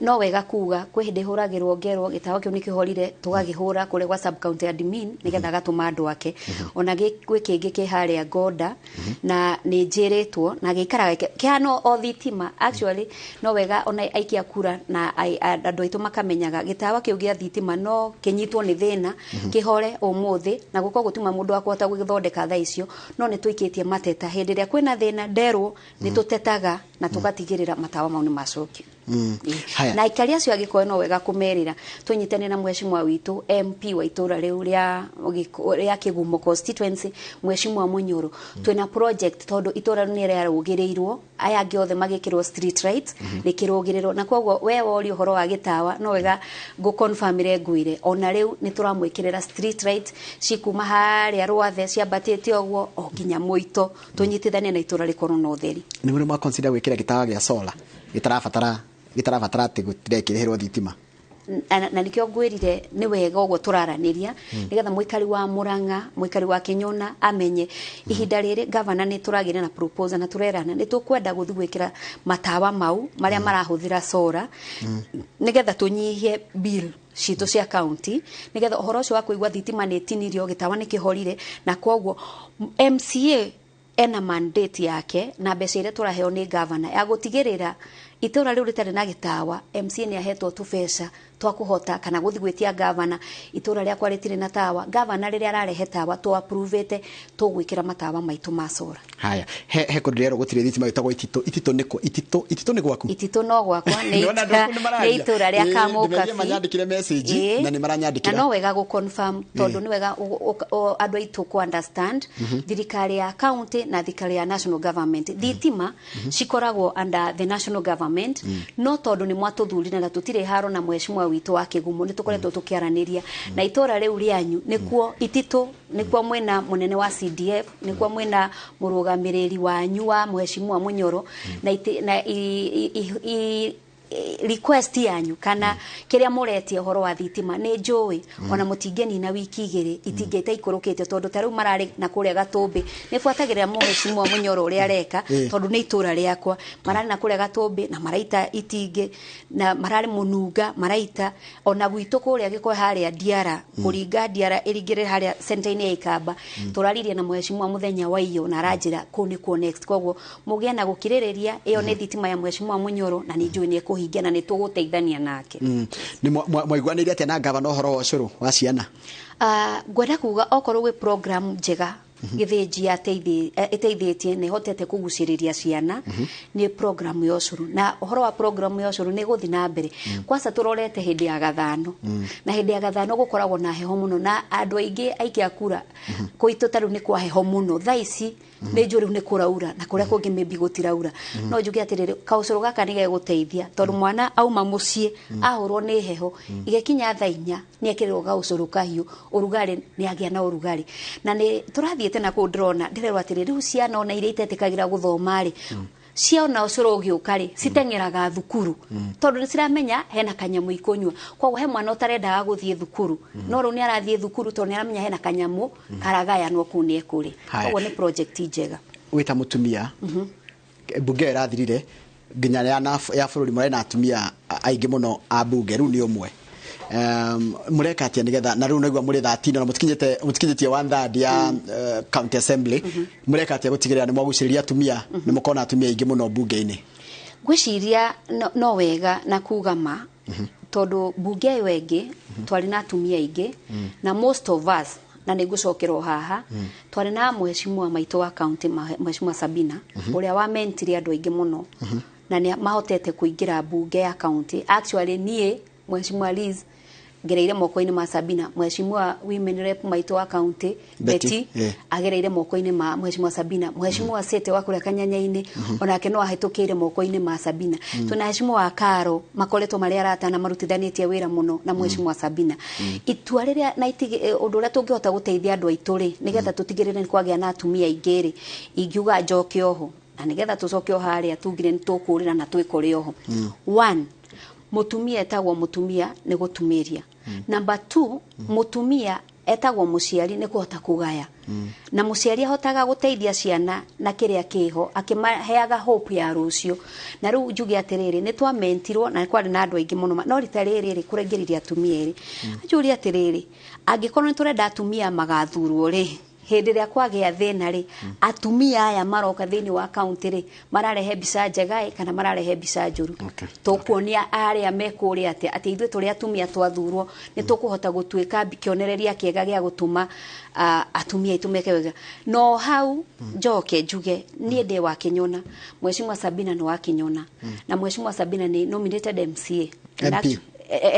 No wega kuga kwĩ hĩndĩ hũragĩrwo ngerwo gĩtawa kĩu nĩ kĩhorire, tũgakĩhũra kũrĩa gwa sub county admin nĩgetha agatũma andũ ake. Ona gwĩ kĩngĩ kĩ harĩa Ngoda na nĩ njĩrĩtwo na gĩikaraga kĩhana o thitima. Actually no wega ona aikia kura na andũ aitũ makamenyaga gĩtawa kĩu gĩa thitima no kĩnyitwo nĩ thĩna kĩhore ũmũthĩ na gũkorwo gũtuma mũndũ wa kũhota gũgĩthondeka thaa icio. No nĩ tũikĩtie mateta hĩndĩ ĩrĩa kwĩna thĩna nderwo nĩ tũtetaga na tũgatigĩrĩra matawa mau nĩ macokio. Na aikari acio a Gĩkoe no wega kũmerĩra tũnyitane na mheshimiwa witũ MP wa itũra rĩu rĩa Kĩgumo constituency, mheshimiwa Munyoro. Twĩna project tondũ itũra rĩu nĩ rĩarũgĩrĩirwo, aya angĩ othe magĩkĩrwo street lights rĩkĩrũgĩrĩrwo, na koguo we woria ũhoro wa gĩtawa no wega ngũconfirmire ngwĩre ona rĩu nĩ tũramwĩkĩrĩra street light cikuma harĩa Rwathe ciambatĩte ũguo o nginya Mũito, tũnyitithanie na itũra rĩkorwo na ũtheri. Nĩ mũrĩ mwa consider gwĩkĩra gĩtawa gĩa solar gĩtarabatara atĩ gũtirekĩrĩrwo thitima? Na nikĩo ngwĩrire nĩ wega ũguo tũraranĩria nĩgetha mũikari wa Murang'a, mũikari wa Kĩnyona amenye ihinda rĩrĩ gavana nĩ tũragĩra na proposal na tũrerana nĩ tũkwenda gũthiĩ gwĩkĩra matawa mau marĩa marahũthĩra solar nĩgetha tũnyihie bill citũ cia county, nĩgetha ũhoro ũcio wa kũigua thitima nĩ ĩtinirio, gĩtawa nĩ kĩhorire. Na koguo MCA ena mandate yake na mbeca iria tũraheo nĩ gavana ya gũtigĩrĩra itũra rĩu rĩtarĩ na gĩtawa, MCA nĩ ahetwo tũbeca twa kũhota kana gũthiĩ gwĩtia gavana itũra rĩakwa rĩtirĩ na tawa, gavana rĩrĩa ararehe tawa tũ approve-ĩte tũgwĩkĩra matawa maitũ ma solar. Haya, he kũndũ rĩerwo gũtirĩ thitima gĩtagwo Ititũ. Ititũ nĩkũ? Ititũ nĩ gwaku? Ititũ no gwakwa, nĩ itũra rĩa Kamũkabi. Manyandĩkire message na nĩ maranyandĩkĩra. Na no wega gũ confirm tondũ nĩ wega andũ aitũ kũ understand thirikari ya county na thirikari ya national government. Thitima cikoragwo under the national government, no tondũ nĩ mwatũthurire na tũtirĩ haro na mheshimiwa witũ wa Kĩgumo nĩ tũkoretwo tũkĩaranĩria na itũra rĩu rĩanyu nĩkuo Ititũ, nĩkuo mwĩna mũnene wa CDF, nĩkuo mwĩna mũrũgamĩrĩri wanyu wa mheshimiwa Munyoro, na request yanyu kana kiria muretie horo wa thitima ni njui ona mutingĩnina wiki igĩrĩ itingĩte ikũrũkĩte tondũ ta rĩu mararĩ na kũrĩa Gatũmbĩ nĩ buatagĩrĩra mheshimiwa Munyoro ũrĩa areka tondũ nĩ itũra rĩakwa mararĩ na kũrĩa Gatũmbĩ na maraita itingĩ na mararĩ Mũnunga maraita ona gwitũ kũrĩa Gĩkoe harĩa Ndiara kũringa Ndiara ĩringĩrĩre harĩa center-inĩ ya Ikamba tũraririe na mheshimiwa mũthenya wa iyo na aranjĩra kũu nĩkuo next. Koguo mũgĩe na gũkirĩrĩria ĩyo nĩ thitima ya mheshimiwa Munyoro na nĩ njũĩ nĩ ekũhingia na nĩ tũgũteithania nake. Nĩ mwaiguanĩire atĩa na gavana ũhoro wa ũcũrũ wa ciana? Ngwenda kuga okorwo gwĩ program njega Gĩthĩnji ĩteithĩtie na ĩhotete kũgucĩrĩria ciana nĩ program ya ũcũrũ, na ũhoro wa program ya ũcũrũ nĩ gũthiĩ na mbere. Kwanza tũrorete hĩndĩ ya gathano, na hĩndĩ ya gathano gũkoragwo na heho mũno na andũ aingĩ aikia kura kũitũ ta rĩu nĩ kwa heho mũno thaa ici nĩ njũĩ rĩu nĩ kũraura na kũrĩa kũngĩ maybe gũtiraura. No njuge atĩrĩrĩ, kaũcũrũ gaka nĩ gegũteithia tondũ mwana auma mũciĩ ahũrwo nĩ heho igĩkinya thaa inya nĩ ekĩrĩrwo kaũcũrũ kahiũ ũrugarĩ nĩ agĩa na ũrugarĩ. Na nĩ tũrathiĩte na kũu ndĩrona ndĩrerwo atĩrĩ rĩu ciana ona iria itetĩkagĩra gũthoma rĩ ciona ũcũrũ ũgĩũka rĩ citeng'eraga thukuru tondũ nĩ ciramenya hena kanyamũ ikũnyua. Koguo he mwana ũtarendaga gũthiĩ thukuru no rĩu nĩ arathiĩ thukuru tondũ nĩ aramenya hena kanyamũ karagayanwo kũu nĩ ekũrĩ. Koguo nĩ project njega. Wĩ ta mũtumia, mbunge ĩyo ĩrathirire nginya ya bũrũri mũrarĩ na atumia aingĩ mũno a mbunge, rĩu nĩ ũmwe. Mũreka atĩa nĩgetha na rĩu naigua mũrĩ 13 na mũtikinyĩtie 1/3 ya county assembly, mũreka atĩa gũtigĩrĩra nĩ mwagucĩrĩria atumia nĩ mũkona atumia aingĩ mũno mbunge-inĩ? Ngwĩciria no wega na kuga ma tondũ mbunge ĩyo ĩngĩ twarĩ na atumia aingĩ na most of us, na nĩ ngũcokerwo haha, twarĩ na mheshimiwa maitũ wa county mheshimiwa Sabina ũrĩa wamentire andũ aingĩ mũno na nĩ mahotete kũingĩra mbunge ya county. Actually niĩ mheshimiwa Liz ngereire moko-inĩ ma Sabina, mheshimiwa women rep maitũ wa county Betty agereire moko-inĩ ma mheshimiwa Sabina, mheshimiwa Sete wa kũrĩa Kanyanya-inĩ onake no ahĩtũkĩire moko-inĩ ma Sabina. Twĩna mheshimiwa wa Karo makoretwo marĩ arata na marutithanĩtie wĩra mũno na mheshimiwa Sabina. Itua rĩrĩa na ũndũ ũrĩa tũngĩhota gũteithia andũ aitũ rĩ nĩgetha tũtigĩrĩre nĩ kwagĩa na atumia aingĩ rĩ, ingiuga njoke oho na nĩgetha tũcoke o harĩa tugire nĩ tũkũrĩra na twĩkore oho. One, mũtumia etagwo mũtumia nĩ gũtumĩria. Number 2, mutumia etagwo muciari ni kuhota kugaya. Na muciari ahotaga guteithia ciana na kiria kiho akimaheaga hope ya rucio. Na riu njuge atiriri, ni twamentirwo na kwari na andu aingi muno, no rita riri kũraingĩririe atumia eri. Njurie atiriri, angikorwo ni turenda atumia magathurwo ri, hindi ria kwagia thina ri, atumia aya maroka thiini wa county ri, mararehe mbica njega kana mararehe mbica njuru? Tukuonia aria me kuria atia ati ithuĩ tũrĩ atumia twathurwo ni tukuhota gutuika kionereria kiega gia gutuma atumia aitu meke wega. No hau njoke njuge nie ndi wa Kinyona, Mheshimiwa Sabina ni wa Kinyona, na Mheshimiwa Sabina ni nominated MCA, MP.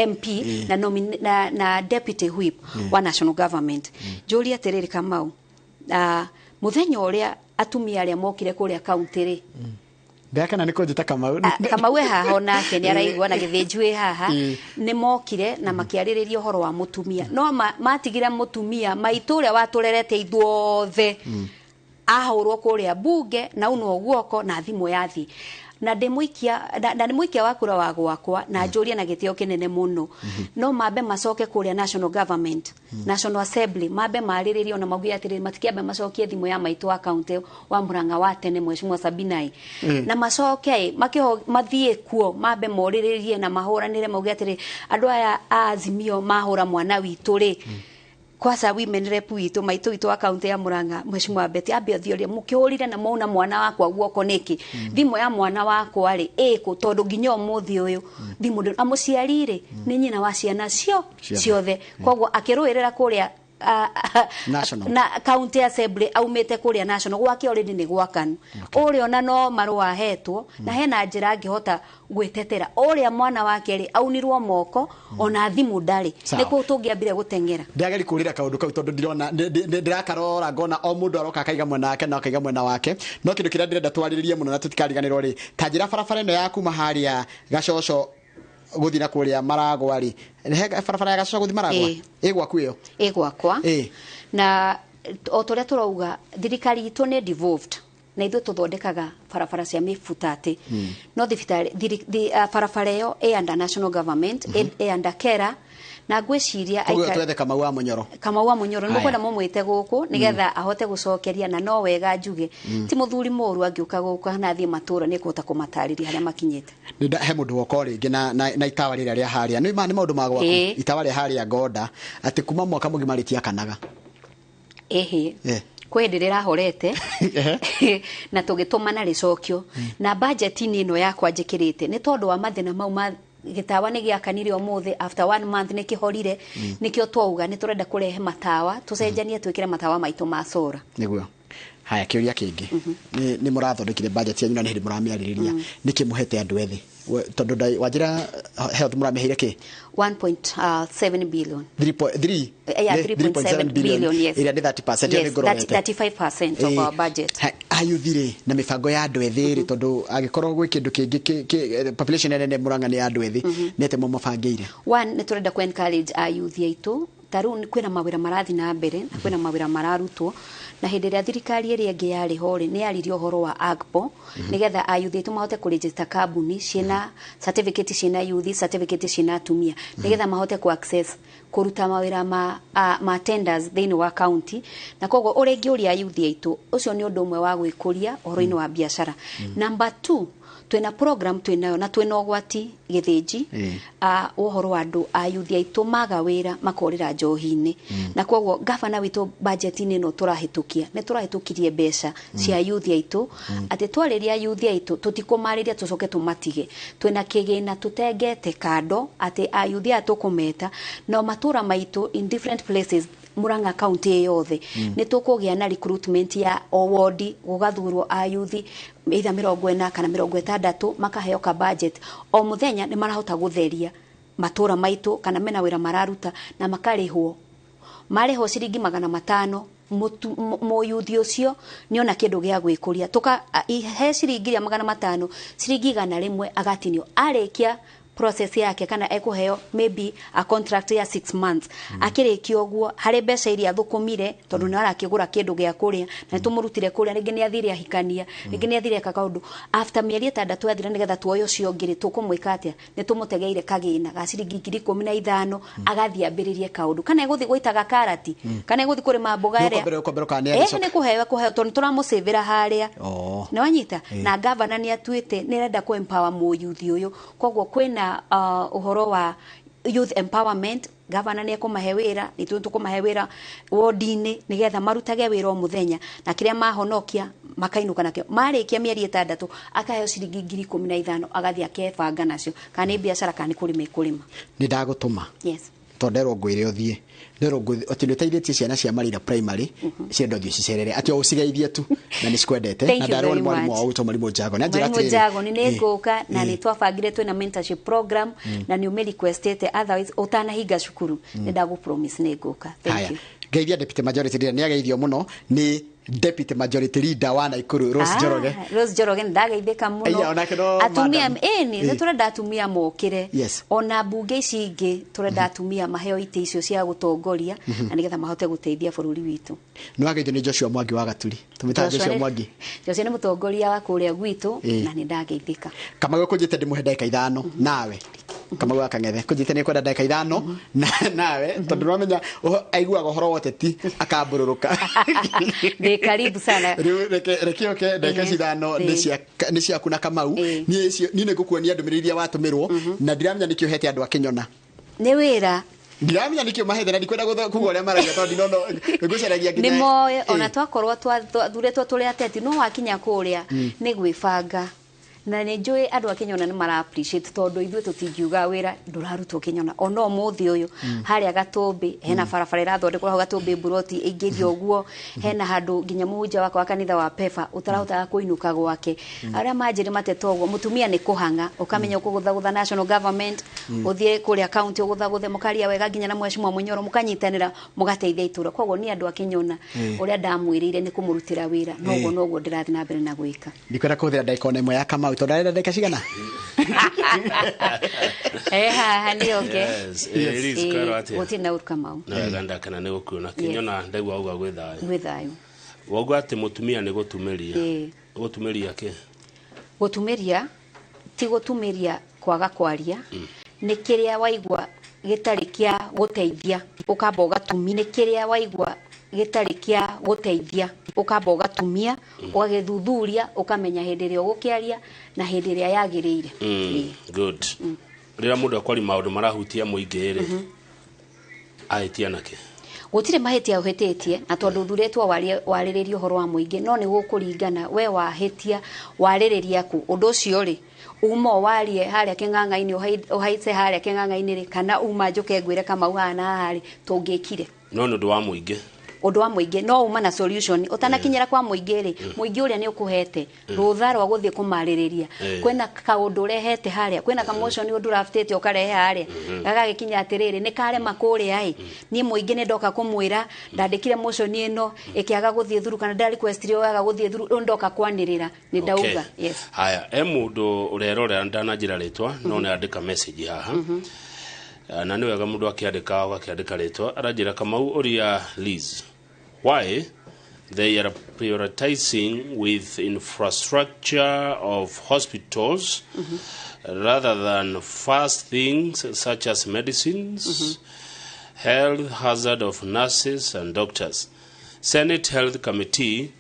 MP na deputy whip wa national government. Njũrie atĩrĩrĩ Kamau, muthenya ũrĩa atumia arĩa mokire kũrĩa county rĩ, ndakana nĩ kũnjĩta Kamau. Kamau e haha onake nĩ araigua na Gĩthĩnju ĩ haha, nĩ mokire na makĩarĩrĩria ũhoro wa mũtumia, no matigire mũtumia maitũ ũrĩa watũrerete ithuothe ahũrwo kũrĩa bunge na unwo guoko na thimũ yathi. Na ndĩmũikia wa kura wa gwakwa na njũrie na gĩtĩo kĩnene mũno, no mambe macoke kũrĩa national government, National Assembly, mambe marĩrĩrie ona mauge atĩrĩrĩ, matikĩambe macokie thimũ ya maitũ wa county wa Murang'a wa tene Mheshimiwa Sabina, na macoke mathiĩ kuo mambe morĩrĩrie na mahũranĩre mauge atĩrĩrĩ, andũ aya a Azimio mahũra mwana witũ rĩ, kwasa women rep witũ maitũ witũ wa county ya Murang'a Mheshimiwa Betty ambe athiorie mũkĩhũrire na mauna mwana wakwa guoko nĩkĩ? Thimũ ya mwana wakwa rĩ ĩkũ? Tondũ nginya ũmũthĩ ũyũ thimũ amũciari rĩ nĩ nyina wa ciana ciothe, koguo akĩrũĩrĩra kũrĩa National. Na county assembly aumite kuria national gwake already ni gwakanu. Uria ona no marua ahetwo na hena njira angihota gwitetera uria mwana wake ri aunirwo moko ona thimu ndari nikuo tungiambire gutengera. Ndiageri kurira kaundu kau tondu ndirona ndirakarora ngona o mundu aroka akaiga mwena wake na akaiga mwena wake, no kindu kiria ndirenda twariririe muno na tutikariganirwo ri ta njira barabara ino ya kuma haria Gacoco guthi na kuria Maragwa ri, barabara ya Gacoco guthi Maragwa ĩ gwaku ĩyo ĩ gwakwa na o toria turauga thirikari itu ni devolved na ithuĩ tuthondekaga barabara cia mĩbutatĩ, no thibitarĩ barabara ĩyo ĩ under national government, ĩ under KERA, na ngwĩciria twethe Kamau wa Munyoro. Kamau wa Munyoro nĩmũkwenda mũmwĩte gũkũ nĩgetha ahote gũcokeria, na no wega njuge ti mũthuri mũru angĩũka gũkũ kana athiĩ matũra nĩekũhota kũmatarĩria harĩa makinyĩte. He mũndũ woka rĩngĩ na itawa rĩrĩa rĩa harĩa nĩ maũndũ ma gwaku, itawa rĩa harĩa Ngonda atĩ kuma mwaka mũgima rĩtiakanaga. Ĩhĩ, kwĩ hĩndĩ rĩrahorete na tũgĩtũmana rĩcokio na budget-inĩ ĩno yakwa njĩkĩrĩte nĩ tondũ wa mathĩna mau ma gĩtawa nĩ gĩakanire ũmũthĩ, after 1 month nĩ kĩhorire, nĩkĩo twauga nĩ tũrenda kũrehe matawa tũcenjanie twĩkĩre matawa maitũ ma sora. Nĩguo. Haya, kĩũria kĩngĩ nĩ mũrathondekire budget yanyu na nĩ hĩndĩ mũramĩarĩrĩria, nĩkĩ mũhete andũ ethĩ? Tondũ wanjĩra health mũramĩheire kĩ? 1.7 billion. 3.3 3.7 billion, yes. Ĩrĩa nĩ 30% ĩyo nĩ ngororete. 35% of our budget. Ayuthi rĩ na mĩbango ya andũ ethĩ rĩ, tondũ angĩkorwo gwĩ kĩndũ kĩngĩ population nene Murang'a nĩ ya andũ ethĩ, nĩ atĩa mũmabangĩire? One, nĩ tũrenda kũ encourage ayuthi aitũ. Ta rĩu kwĩna mawĩra marathiĩ na mbere na kwĩna mawĩra mararutwo, na hĩndĩ ĩrĩa thirikari ĩrĩa ĩngĩ yarĩ ho rĩ, nĩ yaririe ũhoro wa AGPO nĩgetha ayuthi aitũ mahote kũregister kambuni ciĩna certificate, ciĩna youth certificate, ciĩna atumia, nĩgetha mahote ku access kũruta mawĩra ma tenders thĩinĩ wa county. Na koguo ũrĩa ingĩũria ayuthi aitũ, ũcio nĩ ũndũ ũmwe wa gwĩkũria ũhoro-inĩ wa biacara. Number 2, twina program twinayo na twina ũgwati Gĩthĩnji ũhoro wa andũ ayuthi aitũ maga wĩra makorĩra njohi-inĩ, na koguo gavana witũ budget-inĩ ĩno tũrahĩtũkia nĩ tũrahĩtũkirie mbeca cia yuthi aitũ atĩ twarĩria yuthi aitũ tũtikũmarĩria tũcoke tũmatige, twĩna kĩgĩna tũtengete kando atĩ ayuthi aya tũkũmeta no matũra maitũ in different places Murang'a county yothe nĩ tũkũgĩa na recruitment ya o ward, gũgathurwo ayuthi either 40 kana 60 makaheo ka budget o mũthenya, nĩ marahota gũtheria matũra maitũ kana mena wĩra mararuta na makarĩhwo marĩhwo ciringi 500 mũyuthi ũcio nĩona kĩndũ gĩa gwĩkũria tũka he ciringi iria 500 ciringi 100 agatinio arĩkia process yake kana ekuheo maybe a contract ya 6 months. Akĩrĩkia ũguo harĩ mbeca iria athũkũmire, tondũ nĩ arakĩgũra kĩndũ gĩa kũrĩa na nĩtũmũrutire kũrĩa, rĩngĩ nĩ athire ahikania, rĩngĩ nĩ athire eka kaũndũ. After mĩeri 6 yathira, nĩgetha tuoye ũcio ũngĩ rĩ, tũkũmwĩka atĩa? Nĩ tũmũtegeire kagĩna ga ciringi 15,000, agathiĩ ambĩrĩrie kaũndũ, kana egũthiĩ gũitaga karati, kana egũthiĩ kũrĩma mboga ĩrĩa. Nĩ ũkwambĩra ũkana nĩ agĩcoka. Nĩ kũheo tondũ nĩtũramũcĩvĩra harĩa. Nĩ wanyita? Na gavana nĩ atuĩte nĩ arenda kũ empower mũyuthi ũyũ, koguo kwĩna ũhoro wa youth empowerment. Gavana nĩ ekũmahe wĩra, ithuĩ tũkũmahe wĩra wodi-inĩ nĩgetha marutage wĩra o mũthenya, na kĩrĩa mahonokia makainũka nakĩo. Marĩkia mĩeri 6, akaheo ciringi 15,000, agathiĩ akebanga nacio, kana nĩ biacara kana nĩ kũrĩma ekũrĩma. Nĩ ndagũtũma. Yes. Tondũ nderwo ngwĩre ũthiĩ, nderwo atĩ nĩ ũteithĩtie ciana cia Marira Primary, cienda ũthiĩ ũcicerere, atĩ o ũcigeithie tu na nĩ cikwendete. Thank Na you ndarwo nĩ very mwarimũ much. wao wĩtwo Mwarimũ Njago nĩ anjĩra Mwalimu atĩrĩrĩ, Jago nĩ ngũka, na nĩ twabangire twĩna mentorship program na nĩ ũmĩ requestĩte, otherwise ũtanahinga cukuru nĩ ndagũ promise nĩ ngũka. Thank Haya. you. Ngeithia deputy majority leader. Nĩ ageithio mũno nĩ deputy majority leader wa Nakuru, Rose Njoroge. Rose Njoroge, nĩ ndageithĩka mũno. Aya, onake no Atumia madam. ĩni nĩ tũrenda atumia mokĩre. Ona mbunge ici ingĩ tũrenda atumia maheo itĩ icio cia gũtongoria, na nĩgetha mahote gũteithia bũrũri witũ. Nĩ wageithio nĩ Joshua Mwangi wa Gaturi, tũmĩtaga Joshua Mwangi. Joshua nĩ mũtongoria wa kũrĩa gwitũ, na nĩ ndageithĩka. Kamau, kũnjĩte ndĩmũhe ndagĩka 5 nawe. Kamau wa Kang'ethe kũnjĩte nĩ kwenda ndagĩka 5 nawe, tondũ nĩwamenya aiguaga ũhoro wa ũteti akambũrũrũka. Ndĩ karibu sana. Rĩu reke oke ndagĩka ici 5 nĩ ciaku na Kamau. Niĩ nĩ ngũkuonia ndũmĩrĩri iria watũmĩrwo, na ndiramenya nĩkĩ ũhete andũ a Kĩnyona. Nĩ wĩra. Ndiramenya nĩkĩ ũmahete, na ndikwenda kuga ũrĩa maragia, tondũ ndinono ngũcaragia nginya Nĩ moĩ ona twakorwo twathurĩtwo tũrĩ ateti, no wakinya kũrĩa nĩ gwĩbanga, na nĩ njũĩ andũ a Kĩnyona nĩ mara appreciate, tondũ ithuĩ tũtingiuga wĩra ndũrarutwo Kĩnyona. Ona ũmũthĩ ũyũ harĩa Gatũmbĩ hena barabara ĩrathondekwo hau Gatũmbĩ, mburoti ĩingĩrio ũguo, hena handũ nginya mũhunjia wakwa wa kanitha wa Pefa ũtarahotaga kũinũka gwake, arĩa manjĩrĩ mateta ũguo. Mũtumia nĩ kũhang'a, ũkamenya ũkũgũthagũtha national government, ũthiĩ kũrĩa county ũgũthagũthe, mũkaria wega nginya na mheshimiwa Mũnyoro, mũkanyitanĩra, mũgateithia itũra. Koguo niĩ andũ a Kĩnyona, ũrĩa ndamwĩrĩire nĩ kũmũrutĩra wĩra, noguo noguo ndĩrathiĩ na mbere na gwĩka. Ndikwenda kũhũthĩra ndagĩka ona ĩmwe ya Kamau, tondũ arenda ndagĩka cigana? Haha nĩ oke. Yes, Liz, kwĩrwo atĩa? Gũtirĩ na ũru, Kamau. Na wega, ndakena nĩ gũkuona Kĩnyona, ndaigua uga gwĩ thayũ. Gwĩ thayũ. Wauga atĩ mũtumia nĩ gũtumĩria. Gũtumĩria kĩ? Gũtumĩria ti gũtumĩria kwaga kwaria, nĩ kĩrĩa waigua gĩtarĩ kĩa gũteithia ũkamba ũgatumia, nĩ kĩrĩa waigua gĩtarĩ kĩa gũteithia ũkamba ũgatumia, ũgagĩthuthuria, ũkamenya hĩndĩ ĩrĩa ũgũkĩaria na hĩndĩ ĩrĩa yagĩrĩire. Good. Rĩrĩa mũndũ akwaria maũndũ marahutia mũingĩ rĩ, ahĩtia nakĩ? Gũtirĩ mahĩtia ũhĩtĩtie, na tondũ ũthurĩtwo warĩrĩrie ũhoro wa mũingĩ, no nĩ gũkũringana we wahĩtia warĩrĩria kũ ũndũ ũcio rĩ, uma warie harĩa kĩng'ang'a-inĩ, ũhaice harĩa kĩng'ang'a-inĩ rĩ, kana uma njũke ngwĩre Kamau haha na haha rĩ, tũngĩkire. No nĩ ũndũ wa mũingĩ. Ũndũ wa mũingĩ no uma na solution ũtanakinyĩra kwa mũingĩ rĩ, mũingĩ ũrĩa nĩ ũkũhete rũtha rwa gũthiĩ kũmarĩrĩria. Kwĩna kaũndũ ũrehete harĩa, kwĩna kamotion ũndũ ũraftĩte ũkarehe harĩa, gagagĩkinya atĩrĩrĩ, nĩ karema kũrĩa ĩ, niĩ mũingĩ nĩ ndoka kũmwĩra ndandĩkire motion ĩno ĩkĩaga gũthiĩ through, kana nda request yaga gũthiĩ through, rĩu ndoka kwanĩrĩra nĩ ndauga yes. Haya, e mũndũ ũrerorera, ndananjĩra rĩtwa, no nĩ andĩka message haha. Na nĩ wega mũndũ akĩandĩka ũgakĩandĩka rĩtwa. Aranjĩra, Kamau, ũria Liz why they are prioritizing with infrastructure of hospitals rather than first things such as medicines, health hazard of nurses and doctors. Senate Health Committee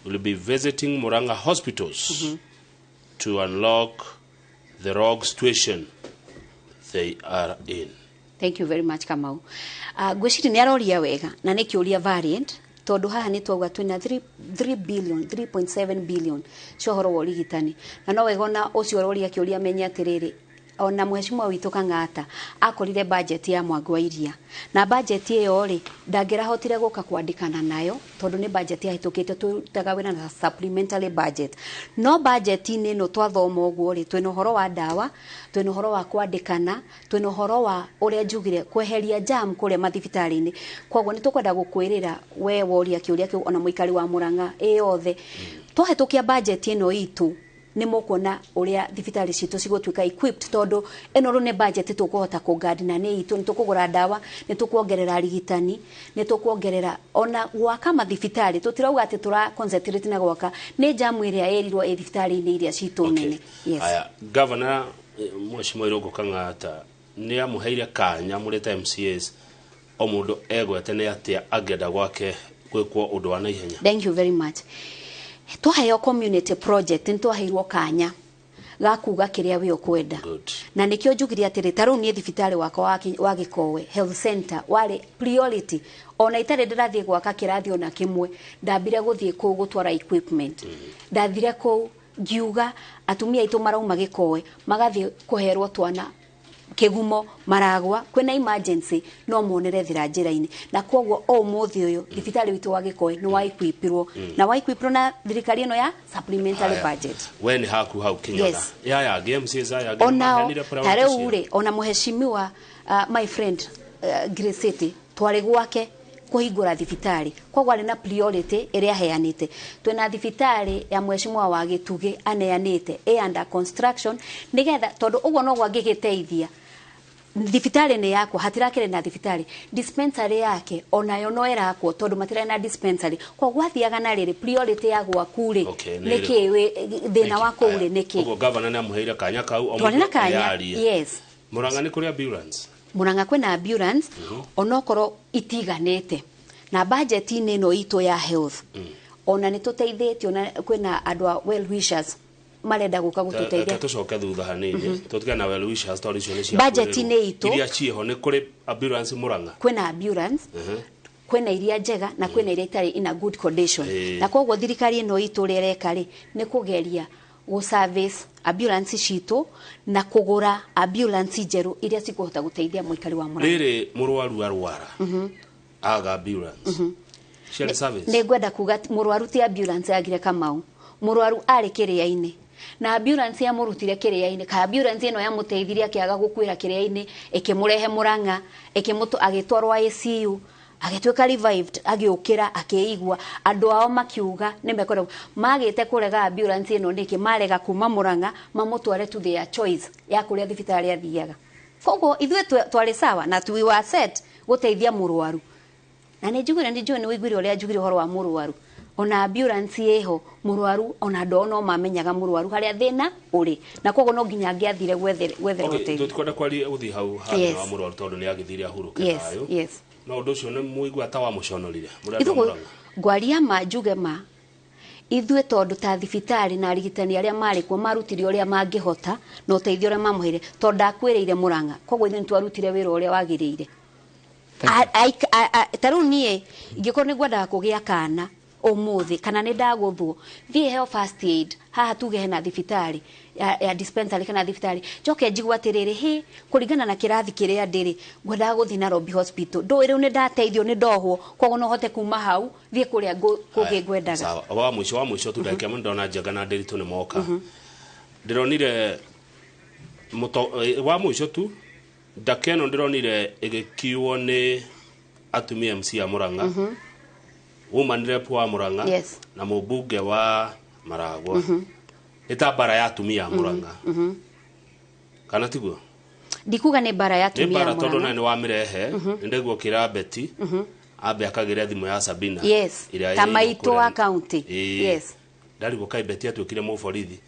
will be visiting Murang'a hospitals to unlock the wrong situation they are in. Thank you very much, Kamau. Ngwĩciria nĩ aroria wega, na nĩ kĩũria variant, tondũ haha nĩ twauga twĩna 3 billion, 3.7 billion cia ũhoro wa ũrigitani, na no wega ona ũcio ũroria kĩũria amenye atĩrĩrĩ, ona mheshimiwa witũ Kang'ata akorire budget ya Mwangi wa Iria, na budget ĩyo rĩ, ndangĩrahotire gũka kwandĩkana nayo tondũ nĩ budget yahĩtũkĩte. Tũrutaga wĩra na supplementary budget, no budget-inĩ ĩno twathoma ũguo rĩ, twĩna ũhoro wa ndawa, twĩna ũhoro wa kwandĩkana, twĩna ũhoro wa ũrĩa njugire kweheria jam kũrĩa mathibitarĩ-inĩ. Koguo nĩ tũkwenda gũkwĩrĩra we woria kĩũria kĩu, ona mũikari wa Murang'a ĩ yothe, twahĩtũkia budget ĩno itũ. Nĩ mũkuona ũrĩa thibitarĩ citũ cigũtuĩka equipped, tondũ ĩno rĩu nĩ budget tũkũhota kũngandi, na nĩ itũ nĩ tũkũgũra ndawa, nĩ tũkuongerera arigitani, nĩ tũkuongerera ona gwaka mathibitarĩ. Tũtirauga atĩ tũra concentrate na gwaka, nĩ jamu ĩrĩa ĩrirwo ĩ thibitarĩ-inĩ iria citũ nene. Yes. Aya, governor, Mheshimiwa Irũngũ Kang'ata nĩ amũheire kanya mũrĩ ta MCAs, o mũndũ egwete nĩ atĩa angĩenda gwake gwĩkwo ũndũ wa naihenya. Thank you very much. Twaheo community project, nĩ twaheirwo kanya ga kuga kĩrĩa we ũkwenda. Good. Na nĩkĩo njugire atĩrĩ, ta rĩu niĩ thibitarĩ wakwa wa Gĩkowe Health Center warĩ priority. Ona itarĩ ndĩrathiĩ gwaka kĩrathi ona kĩmwe, ndambire gũthiĩ kũu gũtwara equipment. Ndathire kũu ngiuga atumia aitũ marauma Gĩkowe magathiĩ kũherwo twana kĩgumo, maragwa, kwĩna emergency no monere thira njĩra-inĩ. Na koguo ũmũthĩ ũyũ thibitarĩ witũ wa Gĩkoe nĩ wa equipirwo, na wa equipirwo na thirikari ĩno ya supplementary budget. We nĩ haku hau Kĩnyona. Yes. Yaya angĩ MCAs aya angĩ Onao maheanire ta priority rĩu ciao. rĩ, ona mũheshimiwa, my friend, Grace City, twarĩ gwake kũhingũra thibitarĩ, koguo arĩ na priority ĩrĩa aheanĩte. Twĩna thibitarĩ ya mheshimiwa wa Gĩtugĩ aneanĩte ĩ under construction, nĩgetha tondũ ũguo noguo angĩgĩteithia. Thibitarĩ nĩ yakwa, hatirakĩrĩ na thibitarĩ. Dispensary yake onayo no ĩrakwo, tondũ matirarĩ na dispensary. Koguo gwathiaga na rĩrĩ, priority ya gwaku rĩ, Okay, nĩ nĩkĩ thĩna wa kũu rĩ nĩkĩ. Ũguo governor nĩ amũheire kanya kau o Twarĩ na mũndũ kanya. eyarie. Yes. Murang'a nĩ kũrĩ ambulance? Murang'a kwĩna ambulance, onokorwo itiganĩte na budget-inĩ ĩno itũ ya health. Ona nĩ tũteithĩtio na kwĩna andũ a well wishers marenda gũka gũtũteithia. Reke tũcoke thutha hanini, tũtigane na well wishers tondũ icio nĩ cia Budget-inĩ kwĩrĩrwo. itũ. Iria ciĩho, nĩ kũrĩ ambulance Murang'a? Kwĩna ambulance, kwĩna iria njega na kwĩna iria itarĩ in a good condition. Na koguo thirikari ĩno itũ ũrĩa ĩreka rĩ, nĩ kũgeria gũ service ambulance citũ na kũgũra ambulance njerũ iria cikũhota gũteithia mũikari wa Murang'a. Rĩrĩ mũrwaru arwara aga ambulance ciarĩ service? Nĩ ngwenda kuga mũrwaru ti ambulance yagire, Kamau. Mũrwaru arĩ kĩrĩa-inĩ na ambulance yamũrutire kĩrĩa-inĩ, ka ambulance ĩno yamũteithirie akĩaga gũkuĩra kĩrĩa-inĩ, ĩkĩmũrehe Murang'a, ĩkĩmũtũ agĩtwarwo ICU, agĩtuĩka revived, agĩũkĩra, akĩigua. Andũ ao makiuga nĩ mekwenda magĩte kũrega ambulance ĩno nĩkĩ marega kuma Murang'a mamũtware to their choice ya kũrĩa thibitarĩ athiaga. Koguo ithuĩ twarĩ sawa na we were set gũteithia mũrwaru. Na nĩ njugire, nĩ njũĩ nĩ wĩiguire ũrĩa njugire ũhoro wa mũrwaru. Ona ambulance ĩho, mũrwaru ona andũ ao no mamenyaga mũrwaru harĩa thĩna ũrĩ, na koguo no nginya angĩathire gwetherwo Okay, ũteithio. tũtikwenda kwaria gũthiĩ hau handũ wa mũrwaru tondũ nĩ agĩthire ahurũke thayũ. No ũndũ ũcio nĩ mũigua ta wamũconorire mũrĩ andũ a Ithuĩ Murang'a? Ngwaria ma, njuge ma, ithuĩ tondũ ta thibitarĩ na arigitani arĩa marĩ kuo marutire ũrĩa mangĩhota na ũteithio ũrĩa mamũheire, tondũ ndakuĩrĩire Murang'a, koguo ithuĩ nĩ twarutire wĩra ũrĩa wagĩrĩire. Ta rĩu niĩ ingĩkorwo nĩ ngwendaga kũgĩa kana ũmũthĩ kana nĩ ndagũthwo, thiĩ heo first aid haha, tuge hena thibitarĩ ya dispensary kana thibitarĩ, njoke njigue atĩrĩrĩ, hĩ, kũringana na kĩrathi kĩrĩa ndĩrĩ, ngwendaga gũthiĩ Nairobi Hospital, ndũĩ rĩu nĩ ndateithio, nĩ ndohwo, koguo no hote kuma hau thiĩ kũrĩa kũngĩ ngwendaga. Sawa, wa mũico tu, ndagĩka ĩmwe, ndona Njenga na Ndĩritũ nĩ moka. Ndĩronire wa mũico tu, ndaka ĩno ndĩronire ĩgĩkiuo nĩ atumia MC a Murang'a, woman rep wa Murang'a na mũmbunge wa Maragwa. Nĩ ta mbara ya atumia a Murang'a, kana tiguo? Ndikuga nĩ mbara ya Nĩ atumia mbara a tondũ Murang'a. nawe nĩ wamĩrehe, nĩ ndaigua ũkĩra Beti ambe akagĩre thimũ ya Sabina ĩrĩa Ta ĩrĩ maitũ kũrĩa- wa county. Ĩĩ. Ndarigwo kaĩ Beti atuĩkire mũborithi,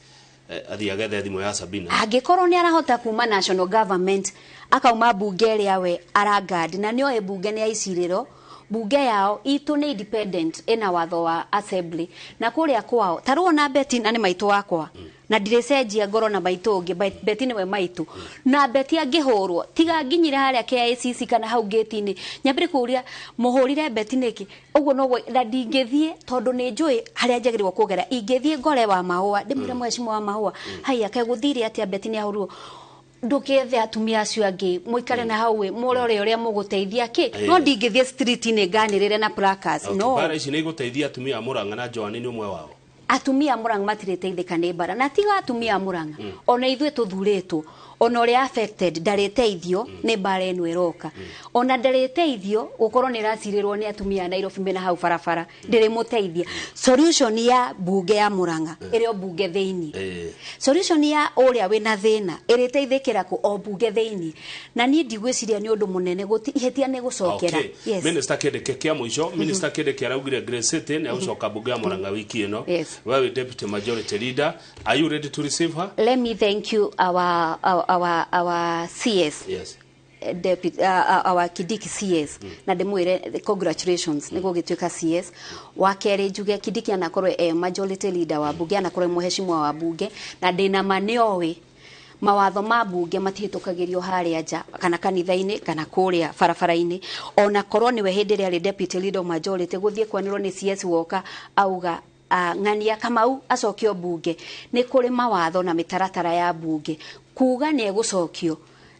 athiĩ agethe thimũ ya Sabina. Angĩkorwo nĩ arahota kuma national government akauma mbunge ĩrĩa we arangandi, na nĩoĩ mbunge nĩ ya icirĩro, mbunge yao itũ nĩ independent, ĩna watho wa assembly, na kũrĩa kwao ta rĩu ona Beti, na nĩ maitũ wakwa na ndirĩcenjia ngoro na maitũ ũngĩ. Beti nĩwe maitũ, na Beti angĩhũrwo tiga nginyire harĩa KICC kana hau gate-inĩ nyambĩre kũũria mũhũrire Beti nĩkĩ, ũguo noguo na ndingĩthiĩ, tondũ nĩ njũĩ harĩa njagĩrĩirwo kũgera. Ingĩthiĩ ngore wa mahũa, ndĩmwĩre, mheshimiwa wa mahũa, haiya, kaĩ gũthire atĩa? Beti nĩ ahũrirwo. Ndũkethe atumia acio angĩ mũikare na hau ĩ, mũrore ũrĩa mũgũteithia kĩ, no ndingĩthiĩ street-inĩ nganĩrĩre na placards. Okay, No. mbara ici nĩ igũteithia atumia a Murang'a, na Joan nĩ ũmwe wao? Atumia a Murang'a matirĩteithĩka nĩ mbara, na tiga atumia a Murang'a, ona ithuĩ tũthurĩtwo. Ona ũrĩa affected ndarĩteithio nĩ mbara ĩno ĩroka, ona ndarĩteithio gũkorwo nĩ ĩracirĩrwo nĩ atumia a Nairobi mena hau barabara, ndĩrĩmũteithia. Solution ya bunge ya Murang'a ĩrĩ o bunge thĩinĩ. Solution ya ũrĩa wĩna thĩna ĩrĩteithĩkĩra kũ o bunge thĩinĩ, na niĩ ndigwĩciria nĩ ũndũ mũnene gũti ihĩtia nĩ gũcokera. Okay. Yes. Minister Kindiki, kia mũico, Minister Kindiki araugire Grace City nĩ agũcoka bunge ya Murang'a wiki ĩno. We wĩ deputy majority leader, are you ready to receive her? Let me thank you, our CS, deputy, our Kindiki CS, na ndimwire congratulations nĩ gũgĩtuĩka CS. Wa kerĩ, njuge Kindiki anakorwo e majority leader wa bunge, anakorwo e mũheshimiwa wa bunge, na ndĩna ma nĩoĩ mawatho ma bunge matihĩtũkagĩrio harĩa nja kana kanitha-inĩ kana kũrĩa barabara-inĩ. Ona korwo nĩwe hĩndĩ ĩrĩa arĩ deputy leader of majority gũthiĩ kwanĩrwo nĩ CS woka auga ng'ania Kamau acokio bunge, nĩ kũrĩ mawatho na mĩtaratara ya bunge. Kuga nĩ egũcokio,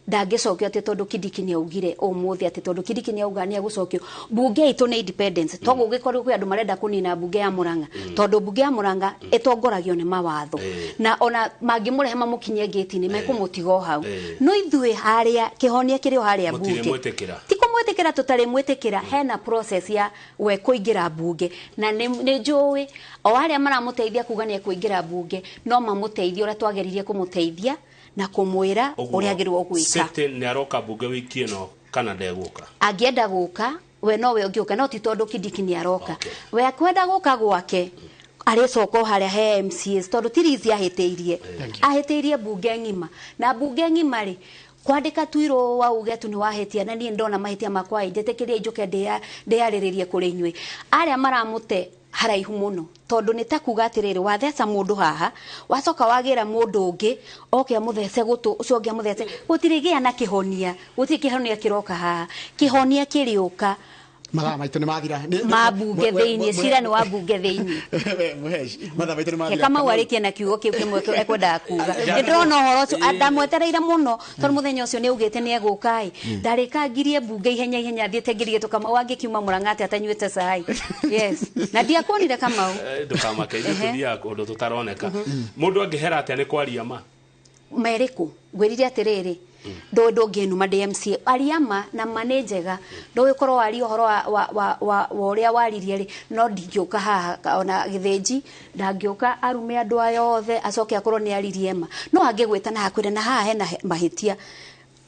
ndangĩcokio atĩ tondũ Kindiki nĩ augire ũmũthĩ, atĩ tondũ Kindiki nĩ auga nĩ egũcokio. Bunge itũ nĩ independence, toguo gũgĩkorwo kwĩ andũ marenda kũnina bunge ya Murang'a, tondũ bunge ya Murang'a ĩtongoragio nĩ mawatho, na ona mangĩmũrehe mamũkinyie ngĩti-inĩ mekũmũtiga o hau. No ithuĩ harĩa kĩhonia kĩrĩ o harĩa Mũtirĩ bunge. mwĩtĩkĩra. Ti kũmwĩtĩkĩra, tũtarĩ mwĩtĩkĩra. Hena process ya we kũingĩra bunge, na nĩ njũĩ o arĩa maramũteithia kuga nĩ ekũingĩra bunge no mamũteithie ũrĩa twageririe kũmũteithia na kũmwĩra ũrĩa agĩrĩirwo gwĩka. City nĩ aroka bunge wiki ĩno kana ndegũka? Angĩenda gũka, we nowe ũngĩũka, no ti tondũ Kindiki nĩ aroka. We akwenda gũka gwake arĩcoka o harĩa he MCAs, tondũ ti Liz ahĩtĩirie, ahĩtĩirie bunge ng'ima. Na bunge ng'ima rĩ, kwandĩka tu irũa uge tu nĩ wahĩtia, na niĩ ndona mahĩtia makwa ĩ, njĩtĩkĩrie njũke ndĩyarĩrĩrie kũrĩ inyuĩ arĩa maramũte haraihu mũno, tondũ nĩ ta kuga atĩrĩrĩ, watheca mũndũ haha, wacoka wagĩra mũndũ ũngĩ oke amũthece gũtũ, ũcio ũngĩ amũthece, gũtirĩ gĩa na kĩhonia, gũtirĩ kĩhonia kĩroka haha. Kĩhonia kĩrĩũka Mathaa maitũ nĩ mathira. Ma bunge thĩinĩ, cira nĩ wa bunge thĩinĩ. Mũhesh, mathaa maitũ nĩ mathira. Kamau arĩkie na kiugo kĩu kĩmwe ekwendaga kuga. Nĩ ndĩrona ũhoro ũcio ndamwetereire mũno, tondũ mũthenya ũcio nĩ augĩte nĩ egũka ĩ, ndarĩkangirie bunge ihenya ihenya thiĩte ngirigĩtwo Kamau angĩkiuma Murang'a atĩ atanyuĩte cai. Yes, na ndiakuonire, Kamau. Ndũkamake, ithuĩ tũthiaga kũndũ tũtaroneka. Mũndũ angĩhera atĩa nĩ kwaria ma? Merĩkũ ngwĩrire atĩrĩrĩ, ndũĩ ndũngĩnuma ndĩ MCA, aria ma na ma nĩ njega. Ndũgĩkorwo waria ũhoro wa ũrĩa waririe rĩ, no ndingĩũka haha ona gĩthĩnji ndangĩũka arume andũ aya othe acoke akorwo nĩ aririe ma. No angĩgwĩta na hakwĩre na haha hena mahĩtia,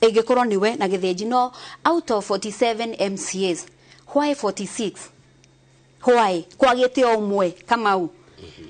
ĩngĩkorwo nĩwe na gĩthĩnji. No out of 47 MCAs, why 46? Why kwagĩte o ũmwe, Kamau?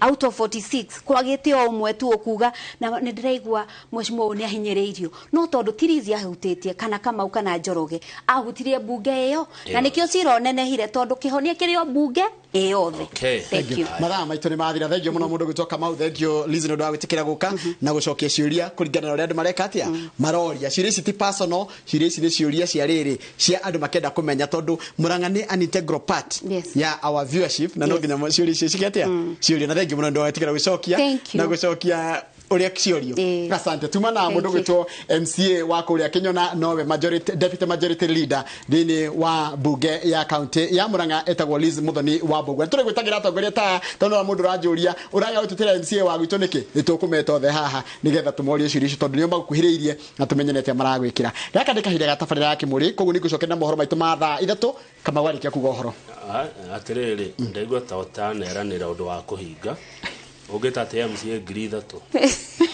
Out of 46 kwagĩte o ũmwe tu ũkuga na nĩ ndĩraigua mheshimiwa ũyũ nĩ ahinyĩrĩirio, no tondũ ti Liz ahutĩtie kana Kamau kana Njoroge, ahutirie bunge ĩyo, na nĩkĩo cira ũnenehire, tondũ kĩhonia kĩrĩ o bunge ĩyothe. Thank you. Mathaa maitũ nĩ mathira. Thank you mũno mũndũ gwĩtwo Kamau. Thank you, Liz, nĩ ũndũ wa gwĩtĩkĩra gũka na gũcokia ciũria kũringana na ũrĩa andũ mareka atĩa maroria. Ciũria ici ti personal, ciũria ici nĩ ciũria cia rĩrĩ cia andũ makenda kũmenya, tondũ Murang'a nĩ an integral part ya our viewership, na no nginya ciũria icio cike atĩa ciũria. Na thank you mũno nĩ ũndũ wa gwĩtĩkĩra gũcokia Thank you. na gũcokia ũrĩa ciorio. Asante. Tuma na Thank mũndũ you. gwĩtwo MCA wa kũrĩa Kĩnyona, nowe majority, deputy majority leader thĩinĩ wa bunge ya county ya Murang'a, etagwo Liz Muthoni wa Mbũgua. Nĩ tũrĩgwĩtagĩra atongoria ta tondũ ona mũndũ ũranjũria ũraga gũtũtĩra MCA wa gwitũ nĩkĩ, nĩ tũkũmeta othe haha nĩgetha tũmorie ciũria icio, tondũ nĩo magũkuhĩrĩirie na tũmenye nĩ atĩa maragwĩkĩra. Gaka nĩ kahinda ga tabarĩra ya Kĩmũrĩ, koguo nĩ ngũcokeria na mohoro maitũ ma thaa 3. Kamau arĩkia kuga ũhoro. Atĩrĩrĩ, ndaigua ta ũtaneranĩra ũndũ wa kũhinga ũngĩta atĩ MCA 3,000.